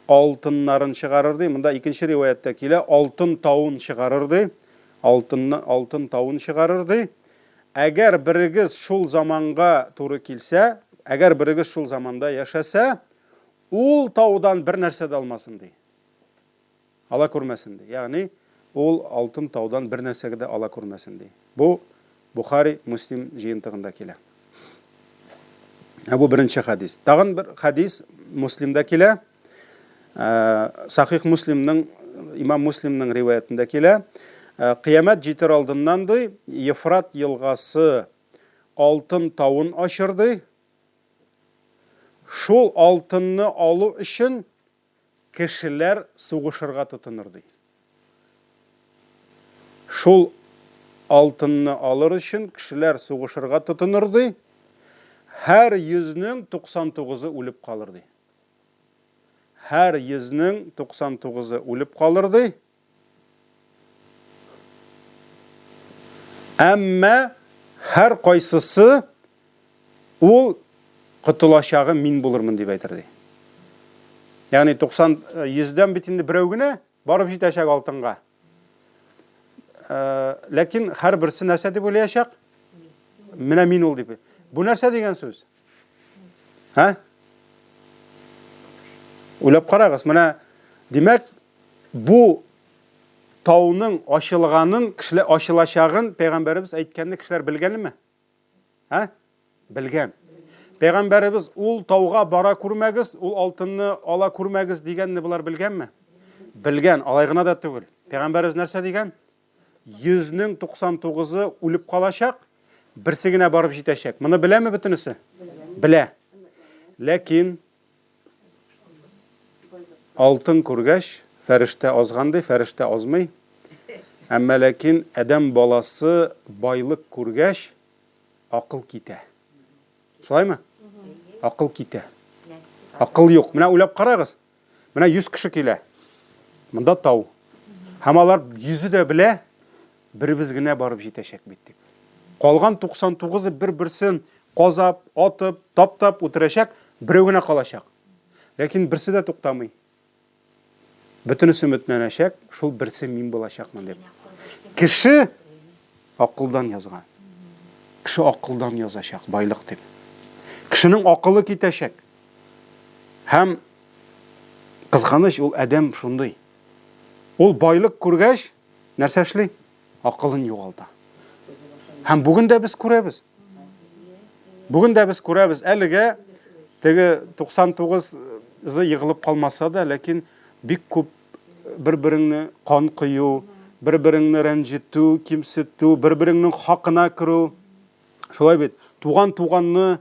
A: алтыннарын чыгарыр ди. Монда икенче риваятьтә килә, алтын тауын чыгарыр ди. Алтынны алтын тауын чыгарыр ди. Әгәр берегез шул заманга туры килсә, әгәр берегез шул заманда яшәсә, ул таудан бер нәрсә дә алмасын ди. Ала күрмәсен, ди. Ягъни, ул алтын таудан бер нәрсәгә дә ала күрмәсен, ди. Бу Бухари, Муслим җыентыгында килә. Ә бу беренче хәдис. Тагын бер хәдис Муслимдә килә. Э, Сахих Муслимның, имам Муслимның риваятендә килә. Э, кыямәт җитер алдыннан, ди, Ефрат елгасы алтын тавын ачыр, ди. Шул алтынны алу өчен Кешеләр сугышырга тотыныр, ди. Шул алтынны алыр өчен кешеләр сугышырга тотыныр, ди. Һәр йөзнең 99-ы үлеп калыр, ди. Һәр йөзнең 99-ы үлеп калыр, ди. Әмма һәр кайсысы ул котылачагы мин булырмын дип әйтер ди. Ягъни 90 йөздән бит инде берәү генә барып җитәчәк алтынга. Э, ләкин һәрберсе нәрсә дип уйлаячак? Менә мин ул дип. Бу нәрсә дигән сүз? Һә? Уйлап карагыз, менә димәк, Бу тауның ачылганын, кешеләр ачылачагын пәйгамбәребез әйткәнне кешеләр белгәнме? Ә? Белгән. Пәйгамбәребез ул тауга бара күрмәгез, ул алтынны ала күрмәгез дигәнне болар белгәнме? Белгән, алай гына да түгел. Пәйгамбәребез нәрсә дигән? Йөзнең 99-ы үлеп калачак, берсе генә барып җитәчәк. Моны беләме бөтенесе? Белә. Ләкин Алтын күргәч, фәрештә азган ди, фәрештә азмый. Әмма ләкин адәм баласы байлык күргәч, акыл китә. Шулаймы? Акыл китә. Акыл юк. Менә уйлап карагыз. Менә 100 кеше килә. Монда тау. Һәм алар йөзе дә белә, беребез генә барып җитәчәк бит дип. Калган 99-ы бер-берсен казап, атып, таптап үтерәчәк, берәү генә калачак. Ләкин берсе дә туктамый. Бөтенесе өметләнәчәк, шул берсе мин булачакмын дип. Кеше акылдан язган. Кеше акылдан язачак, байлык дип. Кешенең акылы китәчәк. Һәм кызганыч, ул адәм шундый. Ул байлык күргәч, нәрсә эшли? Акылын югалта. Һәм бүген дә без күрәбез. Бүген дә без күрәбез, әлегә теге 99-ы егылып калмаса да, ләкин бик күп бер-береңне кан кою, бер-береңне рәнҗетү, кимсетү, бер-береңнең хакына керү. Шулай бит, туган туганны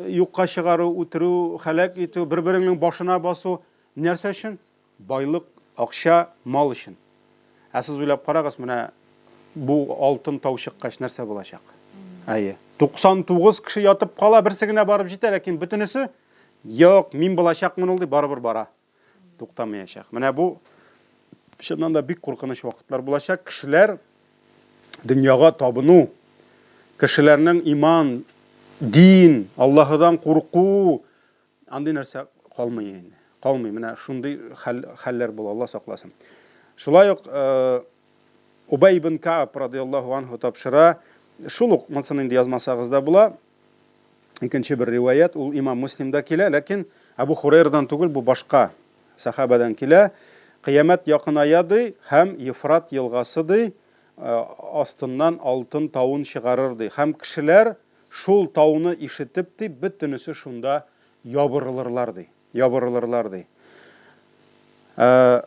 A: юкка чыгару, үтерү, хәләк итү, бер-береңнең башына басу нәрсә өчен? Байлык, акча, мал өчен. Ә сез уйлап карагыз, менә бу алтын тау чыккач нәрсә булачак? Әйе. 99 кеше ятып кала, берсе генә барып җитә, ләкин бөтенесе юк, мин булачакмын ул дип барыбер бара. Туктамаячак. Менә бу чыннан да бик куркыныч вакытлар булачак. Кешеләр дөньяга табыну, кешеләрнең иман, дин, Аллаһыдан курку, Андый нәрсә калмый инде. Калмый. Менә шундый хәл, хәлләр була, Алла сакласын. Шулай ук э, Убай ибн Кааб радияллаһу анһу тапшыра. Шул ук монысын инде язмасагыз да була. Икенче бер риваять, ул имам Муслимда килә, ләкин Әбу Хурайрадан түгел, бу башка сахабадан килә. Кыямәт якыная ди һәм Ефрат елгасы ди, э, астыннан алтын тауын чыгарыр ди. Һәм кешеләр Шул тауны ишетеп, ди, бөтенесе шунда ябырылырлар, ди. Ябырылырлар, ди. Ә,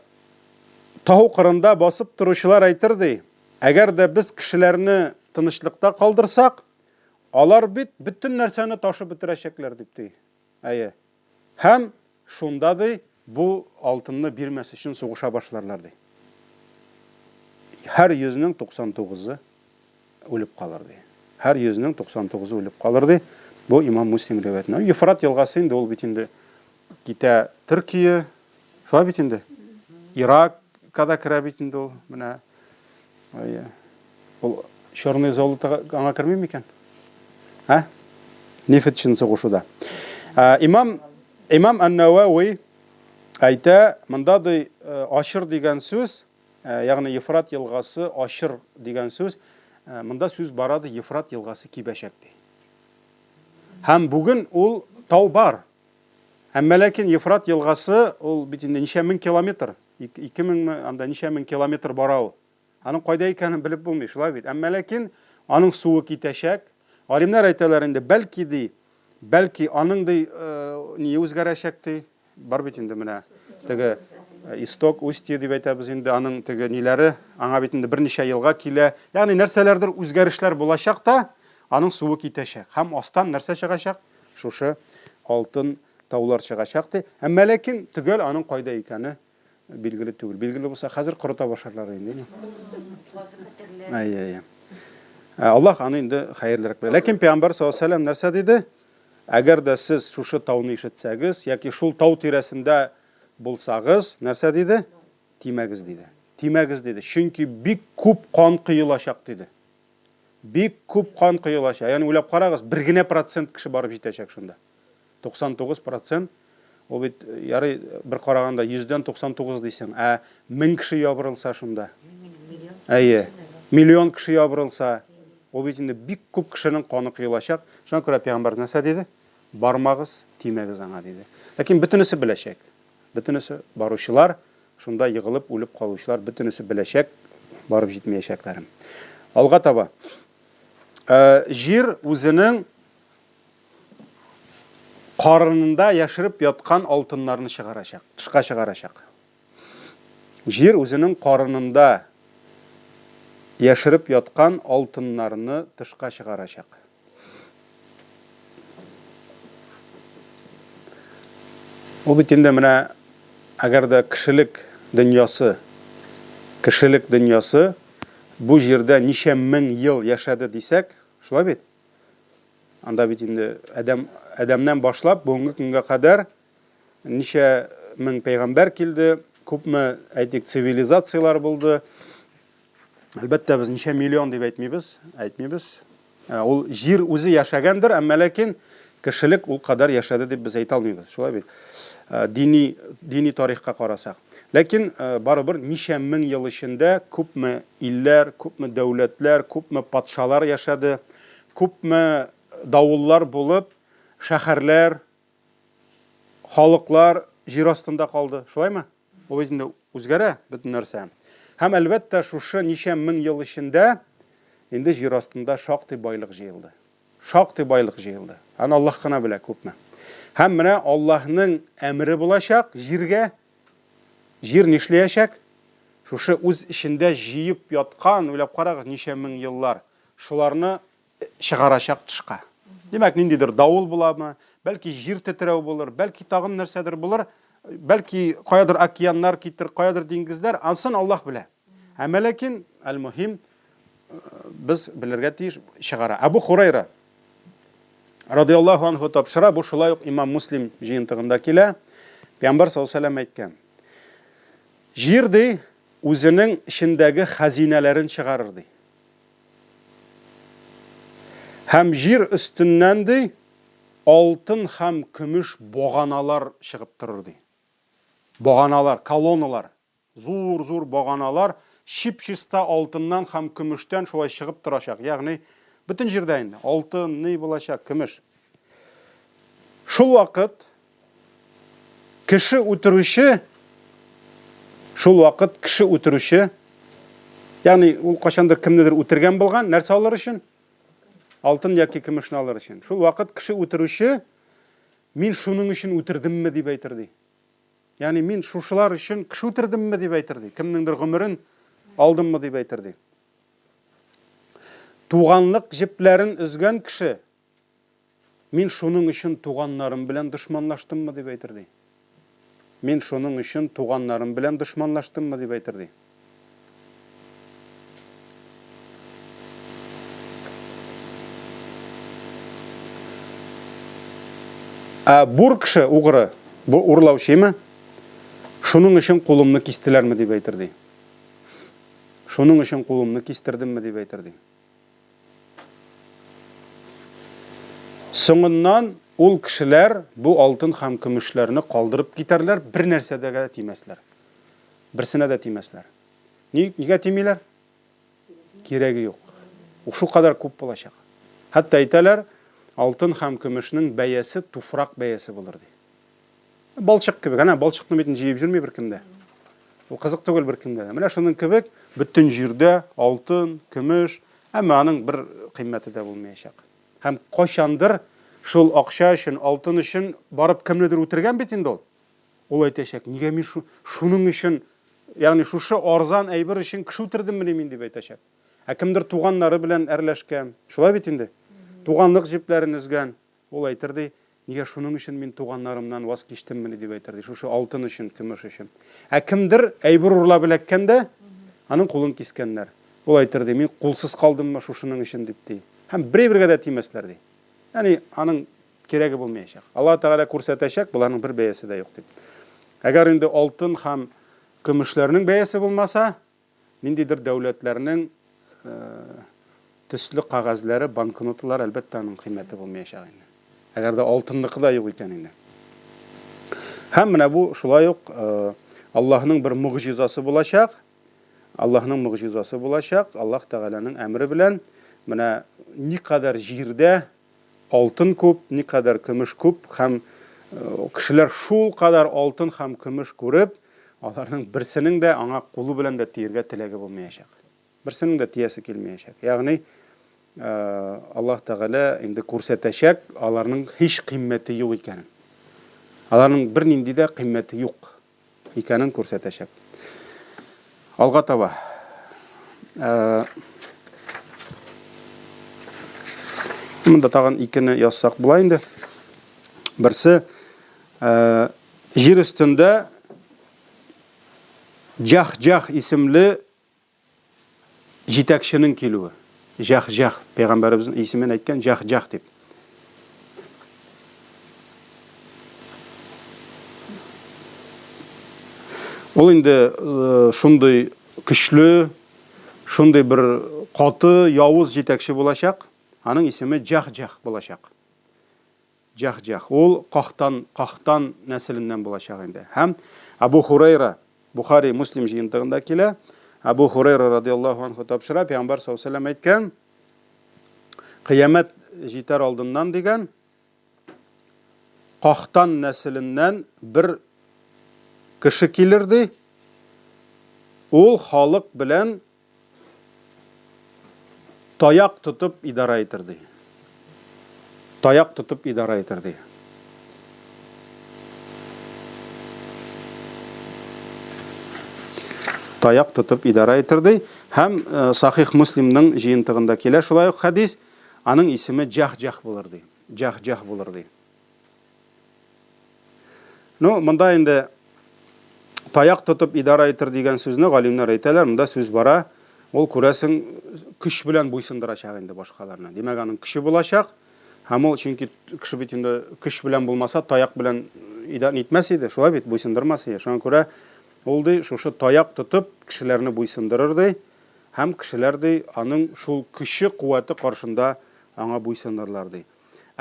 A: тау кырында басып торучылар әйтер, ди, әгәр дә без кешеләрне тынычлыкта калдырсак, алар бит бөтен нәрсәне ташып бетерәчәкләр, дип, ди. Әйе. Һәм шунда, ди, бу алтынны бирмәс өчен сугыша башларлар, ди. Һәр йөзнең 99-ы үлеп калыр, ди. Һәр йөзнең 99-ы үлеп калыр, ди. Бу имам Муслим риваятенә. Ефрат елгасы инде ул бит инде китә Төркия, шулай бит инде. Иракка да керә бит инде ул. Менә Әйе. Ул черный золото аңа керми микән? Ә? Нефть өчен сугышуда. Имам Имам Ан-Навави әйтә, монда ди э, ашыр дигән сүз, э, ягъни Ефрат елгасы ашыр дигән сүз, э, монда сүз бара ди Ефрат елгасы кибәчәк ди. Һәм бүген ул тау бар. Әмма ләкин Ефрат елгасы ул бит инде ничә мең километр, 2000 ме, анда ничә мең километр бара ул. Аның кайда икәнен белеп булмый, шулай бит. Әмма ләкин аның суы китәчәк. Галимнәр әйтәләр инде, бәлки ди, бәлки аның ди, ние үзгәрәчәк ди. Бар бит инде менә теге исток, устье дип әйтәбез инде, аның теге ниләре, аңа бит инде берничә елга килә. Ягъни нәрсәләрдер үзгәрешләр булачак та, аның суы китәчәк. Һәм астан нәрсә чыгачак? Шушы алтын таулар чыгачак ди. Әмма ләкин төгәл аның кайда икәне Билгеле түгел. Билгеле булса, хәзер корыта башларлар инде. Әйе, әйе. Ә, Аллаһ аны инде хәерлерәк белә. Ләкин пәйгамбәр саллаллаһу алейһи вәсәлләм нәрсә диде? Әгәр дә сез шушы тауны ишетсәгез яки шул тау тирәсендә булсагыз, нәрсә диде? Тимәгез диде. Тимәгез диде. Чөнки бик күп кан коелачак диде. Бик күп кан коелачак. Ягъни уйлап карагыз, бер генә процент кеше барып җитәчәк шунда. 99 процент, ул бит, ярый, бер караганда, йөздән 99 дисең, ә 1000 кеше ябырылса шунда? Әйе, миллион кеше ябырылса, ул бит инде бик күп кешенең каны коелачак. Шуңа күрә пәйгамбәр нәрсә диде? Бармагыз, тимәгез аңа, диде. Ләкин бөтенесе беләчәк. Бөтенесе баручылар, шунда егылып үлеп калучылар бөтенесе беләчәк, барып җитмәячәкләрен. Алга таба. Җир үзенең Карынында яшереп яткан алтыннарны чыгарачак, тышка чыгарачак. Җир үзенең карынында яшереп яткан алтыннарны тышка чыгарачак. Ул бит инде менә әгәр дә кешелек дөньясы, кешелек дөньясы бу җирдә ничә мең ел яшәде дисәк, шулай бит? Анда бит инде Адәм, Адәмнән башлап бүгенге көнгә кадәр ничә мең пәйгамбәр килде, күпме, әйтик, цивилизацияләр булды. Әлбәттә, без ничә миллион дип әйтмибез, әйтмибез. Ә, ул җир үзе яшәгәндер, әмма ләкин кешелек ул кадәр яшәде дип без әйтә алмыйбыз. Шулай бит. Ә, дини, дини тарихка карасак. Ләкин ә, барыбер ничә мең ел эчендә күпме илләр, күпме дәүләтләр, күпме патшалар яшәде. Күпме давыллар булып, шәһәрләр, халыклар җир астында калды. Шулаймы? Ул бит инде үзгәрә бөтен нәрсә. Һәм әлбәттә, шушы ничә мең ел эчендә инде җир астында шактый байлык җыелды. Шактый байлык җыелды. Аны Аллаһ кына белә күпме. Һәм менә Аллаһның әмере булачак җиргә. Җир нишләячәк? Шушы үз эчендә җыеп яткан, уйлап карагыз, ничә мең еллар Шуларны чыгарачак тышка. Димәк, ниндидер давыл буламы, бәлки җир тетрәү булыр, бәлки тагын нәрсәдер булыр, бәлки каядыр океаннар китер, каядыр диңгезләр, ансын Аллаһ белә. Әмма ләкин, әл-мөһим, без белергә тиеш, чыгара. Әбу Хурайра радиаллаһу анху тапшыра, бу шулай ук имам Муслим җыентыгында килә. Пәйгамбәр саллаллаһу алейһи вәсәлләм әйткән. Җир ди, үзенең эчендәге хәзинәләрен чыгарыр ди. Һәм җир өстеннән, ди, алтын һәм көмеш баганалар чыгып торыр, ди. Баганалар, колонналар, зур-зур баганалар чип-чиста алтыннан һәм көмештән шулай чыгып торачак. Ягъни, бөтен җирдә инде алтын, ни булачак, көмеш. Шул вакыт Кеше үтерүче шул вакыт кеше үтерүче, ягъни ул кайчандыр кемнедер үтергән булган, нәрсә алыр өчен? Алтын яки көмешне алыр өчен. Шул вакыт кеше үтерүче, мин шуның өчен үтердемме дип әйтер ди. Ягъни мин шушылар өчен кеше үтердемме дип әйтер ди. Кемнеңдер гомерен алдыммы дип әйтер ди. Туганлык җепләрен өзгән кеше, мин шуның өчен туганнарым белән дошманлаштыммы дип әйтер ди. Мин шуның өчен туганнарым белән дошманлаштыммы дип әйтер ди. Ә бур кеше, угры, бу урлаучымы? Шуның өчен кулымны кистеләрме дип әйтер ди. Шуның өчен кулымны кистердемме дип әйтер ди. Соңыннан ул кешеләр бу алтын һәм көмешләрне калдырып китәрләр, бер нәрсәдә дә тимәсләр. Берсенә дә тимәсләр. Ни, нигә тимиләр? Кирәге юк. Ул шулкадәр күп булачак. Хәтта әйтәләр, алтын һәм көмешнең бәясе туфрак бәясе булыр ди. Балчык кебек. Әнә балчыкны бит җыеп йөрми беркем дә. Ул кызык түгел беркемгә дә. Менә шуның кебек бөтен җирдә алтын, көмеш, әмма аның бер кыйммәте дә булмаячак. Һәм кайчандыр шул акча өчен, алтын өчен барып кемнедер үтергән бит инде ул. Ул әйтәчәк, нигә мин шу, шуның өчен, ягъни шушы арзан әйбер өчен кеше үтердеммени мин дип әйтәчәк. Ә кемдер туганнары белән әрләшкән, шулай бит инде? Туганлык җепләрен өзгән, ул әйтер ди, нигә шуның өчен мин туганнарымнан ваз кичтеммени дип әйтер ди, шушы алтын өчен, көмеш өчен. Ә кемдер әйбер урлап эләккән дә, аның кулын кискәннәр. Ул әйтер ди, мин кулсыз калдыммы шушының өчен дип ди. Һәм бер әйбергә дә тимәсләр ди. Ягъни аның Кирәге булмаячак. Аллаһ Тәгалә күрсәтәчәк, боларның бер бәясе дә юк дип. Әгәр инде алтын һәм көмешләрнең бәясе булмаса, ниндидер дәүләтләрнең төсле кәгазьләре, банкноталар, әлбәттә, аның кыйммәте булмаячак инде. Әгәр дә алтынныкы да юк икән инде. Һәм менә бу шулай ук Аллаһның бер могҗизасы булачак. Аллаһның могҗизасы булачак. Аллаһ Тәгаләнең әмере белән менә никадәр җирдә Алтын күп, никадәр көмеш күп һәм кешеләр шулкадәр алтын һәм көмеш күреп, аларның берсенең дә аңа кулы белән дә тиергә теләге булмаячак. Берсенең дә тиясе килмәячәк. Ягъни Аллаһ Тәгалә инде күрсәтәчәк, аларның һич кыйммәте юк икәнен. Аларның бернинди дә кыйммәте юк. Икәнен күрсәтәчәк. Алга таба. Э, монда тагын икене язсак була инде. Берсе э, җир өстендә Җах-Җах исемле Җитәкченең килүе. Җәх-җәх, пәйгамбәребезнең исемен әйткән Җәх-җәх дип. Ул инде э, шундый көчле, шундый бер каты, явыз җитәкче булачак. Аның исеме Җәх-җәх булачак. Җәх-җәх. Ул Кахтан, Кахтан нәселеннән булачак инде. Һәм Әбу Хурайра, Бухари, Муслим җыентыгында килә. Әбу Хурайра радиаллаһу анху тапшыра, Пәйгамбәр саллаллаһу алейһи ва сәлләм әйткән, Кыямәт җитәр алдыннан дигән, Кахтан нәселеннән бер кеше килер ди. Ул халык белән Таяк тотып идара итер, ди. Таяк тотып идара итер, ди. Таяк тотып идара итер, ди. Һәм э, Сахих Муслимның җыентыгында килә шулай ук хәдис. Аның исеме Җах-Җах булыр, ди. Җах-Җах булыр, ди. Ну, монда инде таяк тотып идара итер дигән сүзне галимнәр әйтәләр. Монда сүз бара. Ул күрәсең көч белән буйсындырачак инде башкаларны. Димәк, аның көче булачак. Һәм ул чөнки кеше бит инде көч белән булмаса, таяк белән идарә итмәс иде, шулай бит, буйсындырмас иде. Шуңа күрә ул ди, шушы таяк тотып кешеләрне буйсындырыр ди. Һәм кешеләр ди, аның шул көче, куәте каршында аңа буйсынырлар ди.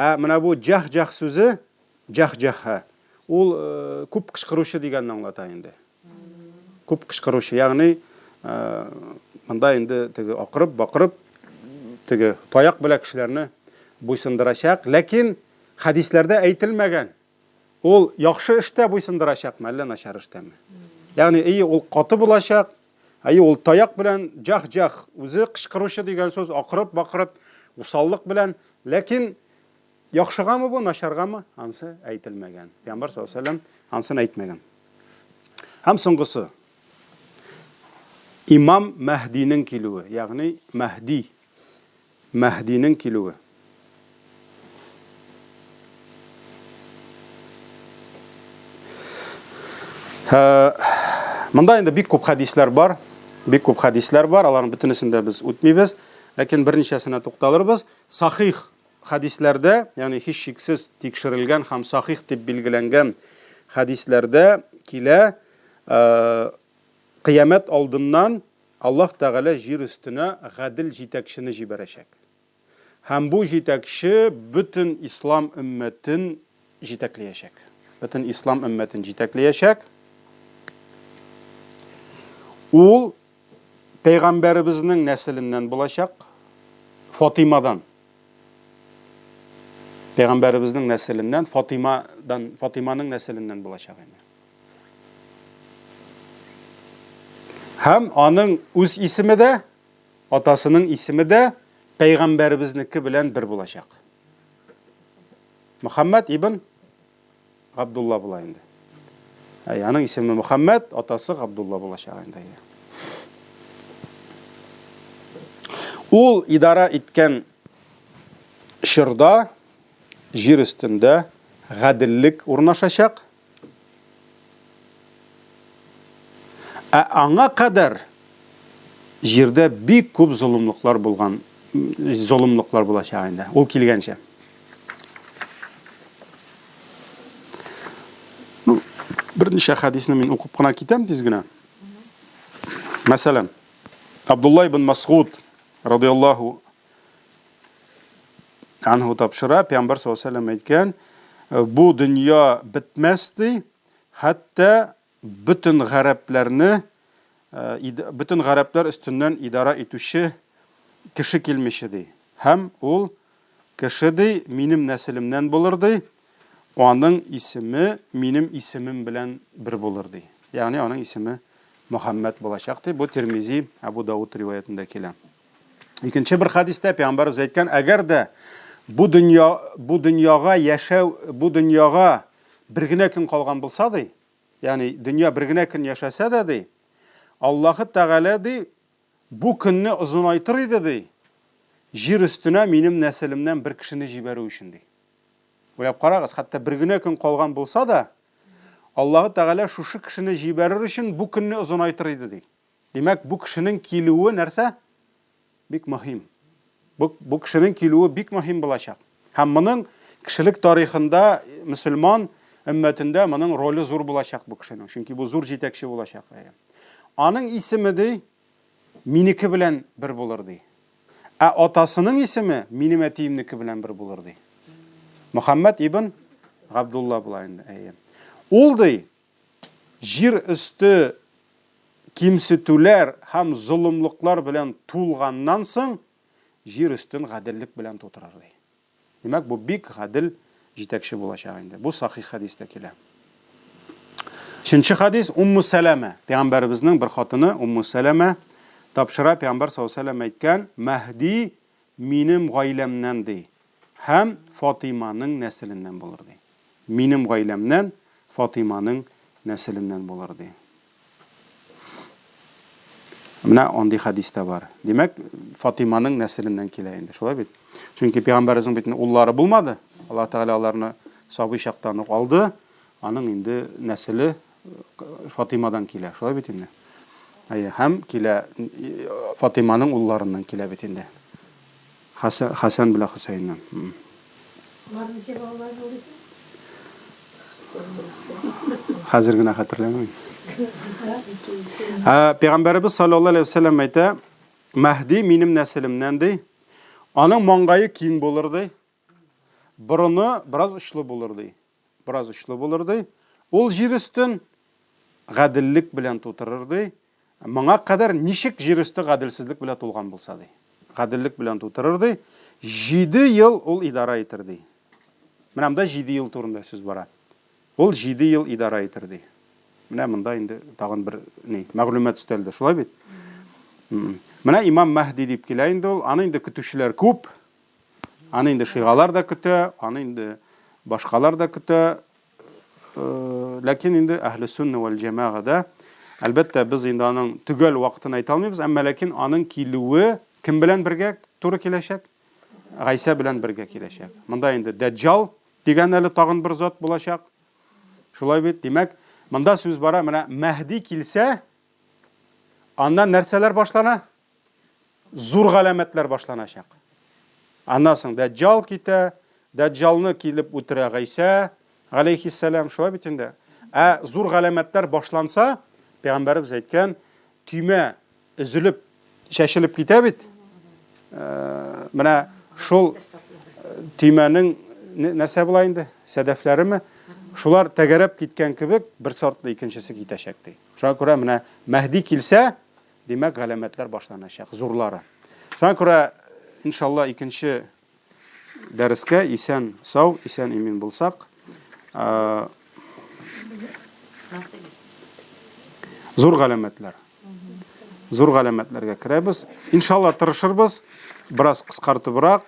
A: Ә менә бу җах-җах сүзе, җах-җаха, ул э, күп кычкыручы дигәнне аңлата инде. Күп кычкыручы, ягъни э, монда инде теге акырып, бакырып, теге таяк белән кешеләрне буйсындырачак. Ләкин хәдисләрдә әйтелмәгән. Ул яхшы эштә буйсындырачакмы, әллә начар эштәме? Ягъни, ие, ул каты булачак, әйе, ул таяк белән җах-җах, үзе кычкыручы дигән сүз, акырып-бакырып усаллык белән. Ләкин яхшыгамы бу, начаргамы, ансы әйтелмәгән. Пәйгамбәр саллаллаһу алейһи ва сәлләм ансын әйтмәгән. Һәм соңгысы. Имам Мәһдинең килүе, ягъни Мәһди, Мәһдинең килүе. Монда инде бик күп хәдисләр бар, бик күп хәдисләр бар, аларның бөтенесен дә без үтмибез, ләкин берничәсенә тукталырбыз. Сахих хәдисләрдә, ягъни һичшиксез тикшерелгән һәм сахих дип билгеләнгән хәдисләрдә килә, кыямәт алдыннан Аллаһ Тәгалә җир өстенә гадел җитәкчене җибәрәчәк. Һәм бу җитәкче бөтен ислам өммәтен җитәклиячәк. Бөтен ислам өммәтен җитәклиячәк. Ул пәйгамбәребезнең нәселеннән булачак, Фатыймадан. Пәйгамбәребезнең нәселеннән, Фатыймадан, Фатыйманың нәселеннән булачак инде. Һәм аның үз исеме дә, атасының исеме дә пәйгамбәребезнеке белән бер булачак. Мөхәммәд ибн Габдулла була инде. Әй, аның исеме Мөхәммәд, атасы Габдулла булачак инде. Ул идара иткән чорда җир өстендә гаделлек урнашачак. Ә аңа кадәр җирдә бик күп золымлыклар булган, золымлыклар булачак инде. Ул килгәнчә. Ну, берничә хәдисне мин укып кына китәм тиз генә. Мәсәлән, Абдулла ибн Масгуд радияллаһу анһу тапшыра, Пәйгамбәр саллаллаһу алейһи әйткән, бу дөнья бетмәс ди, хәтта бөтен гарәпләрне бөтен гарәпләр өстеннән идара итүче кеше килмичә ди. Һәм ул кеше ди, минем нәселемнән булыр ди, аның исеме минем исемем белән бер булыр ди. Ягъни аның исеме Мөхәммәд булачак ди. Бу Тирмизи, Абу Дауд риваятендә килә. Икенче бер хәдистә пәйгамбәребез әйткән, әгәр дә бу дөнья бу дөньяга яшәү, бу дөньяга бер генә көн калган булса ди, ягъни дөнья бер генә көн яшәсә дә ди, Аллаһы Тәгалә ди, бу көнне озынайтыр иде ди, җир өстенә минем нәселемнән бер кешене җибәрү өчен ди. Уйлап карагыз, хәтта бер генә көн калган булса да, Аллаһы Тәгалә шушы кешене җибәрер өчен бу көнне озынайтыр иде ди. Димәк, бу кешенең килүе нәрсә? Бик мөһим. Бу, бу кешенең килүе бик мөһим булачак. Һәм моның кешелек тарихында мөселман өммәтендә моның роле зур булачак бу кешенең. Чөнки бу зур җитәкче булачак. Аның исеме ди, минеке белән бер булыр ди. Ә атасының исеме минем әтиемнеке белән бер булыр ди. Мөхәммәд ибн Габдулла була инде. Әйе. Ул ди, Җир өсте кимсетүләр һәм золымлыклар белән тулганнан соң, җир өстен гаделлек белән тутырыр, ди. Димәк, бу бик гадел җитәкче булачак инде. Бу сахих хәдистә килә. Өченче хәдис Умму Сәләмә, пәйгамбәребезнең бер хатыны Умму Сәләмә тапшыра, пәйгамбәр саллаллаһу алейһи ва сәлләм әйткән, Мәһди минем гаиләмнән, ди, һәм Фатыйманың нәселеннән булыр, ди. Минем гаиләмнән, Фатыйманың нәселеннән булыр, ди. Менә андый хәдис тә бар. Димәк, Фатыйманың нәселеннән килә инде, шулай бит? Чөнки пәйгамбәребезнең бит уллары булмады. Аллаһ Тәгалә аларны сабый чактан ук алды. Аның инде нәселе Фатыймадан килә, шулай бит инде? Әйе, һәм килә Фатыйманың улларыннан килә бит инде. Хәсән, Хәсән белән Хөсәеннән.
B: Алар ничә балалар булды икән?
A: Хәзер генә хәтерләмим. Ә, Пәйгамбәребез саллаллаһу алейһи вәсәлләм әйтә, Мәһди минем нәселемнән ди. Аның маңгае киң булыр ди. Борыны бераз очлы булыр ди. Бераз очлы булыр ди. Ул җир өстен гаделлек белән тутырыр ди. Моңа кадәр ничек җир өсте гаделсезлек белән тулган булса, ди. Гаделлек белән тутырыр, ди. Җиде ел ул идара итер, ди. Менә монда җиде ел турында сүз бара. Ул җиде ел идара итер, ди. Менә монда инде тагын бер ни, мәгълүмат өстәлде, шулай бит? Менә имам Мәһди дип килә инде ул. Аны инде көтүчеләр күп. Аны инде шигалар да көтә, аны инде башкалар да көтә. Э, ләкин инде әһле сунна вәл җәмәгада, әлбәттә, без инде аның төгәл вакытын әйтә алмыйбыз, әмма ләкин аның килүе кем белән бергә туры киләчәк? Гайсә белән бергә киләчәк. Монда инде Дәҗҗал дигән әле тагын бер зат булачак. Шулай бит, димәк, монда сүз бара, менә Мәһди килсә, аннан нәрсәләр башлана? Зур галәмәтләр башланачак. Аннан соң Дәҗҗал китә, Дәҗҗалны килеп үтерә Гайсә, галәйһиссәлам, шулай бит инде. Ә зур галәмәтләр башланса, пәйгамбәребез әйткән, төймә өзелеп, чәчелеп китә бит. Э, менә шул э, төймәнең нәрсә була инде? Сәдәфләреме? Шулар тәгәрәп киткән кебек, бер сортлы икенчесе китәчәк ди. Шуңа күрә менә Мәһди килсә, димәк, галәмәтләр башланачак, зурлары. Шуңа күрә, иншалла, икенче дәрескә исән сау, исән имин булсак, зур галәмәтләр. Зур галәмәтләргә керәбез. Иншалла тырышырбыз, бераз кыскартыбрак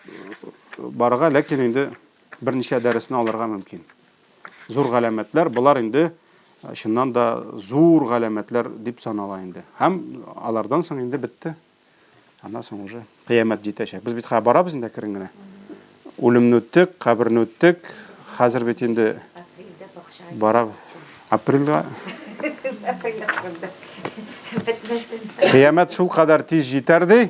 A: барырга, ләкин инде берничә дәресне алырга мөмкин. Зур галәмәтләр, болар инде чыннан да зур галәмәтләр дип санала инде. Һәм алардан соң инде бетте. Аннан соң уже кыямәт җитәчәк. Без бит хәзер барабыз инде әкрен генә. Үлемне үттек, каберне үттек. Хәзер бит инде барабыз. Апрельгә.
C: Бетмәсен.
A: Кыямәт шул кадәр тиз җитәр ди.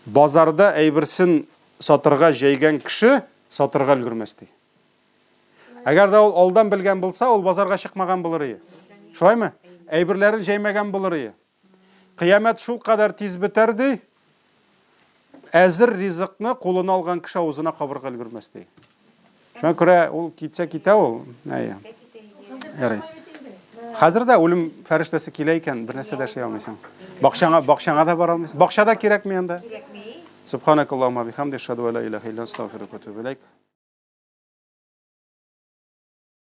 A: Базарда әйберсен сатырга җәйгән кеше сатырга өлгермәс ди. Әгәр дә ул алдан белгән булса, ул базарга чыкмаган булыр иде. Шулаймы? Әйберләрен җәймәгән булыр иде. Кыямәт шул кадәр тиз бетәр ди. Әзер ризыкны кулына алган кеше авызына кабырга өлгермәс ди. Шуңа күрә ул китсә китә ул. Әйе. Ярый. Хәзер дә үлем фәрештәсе килә икән, бер нәрсә дә эшли алмыйсың. Бакчаңа, бакчаңа да бара алмыйсың. Бакча да кирәкми анда.
C: Кирәкми.
A: Субханакаллахумма бихамдик, ашһаду ла илаһа илля анта, астагфирука ва атубу иләйк.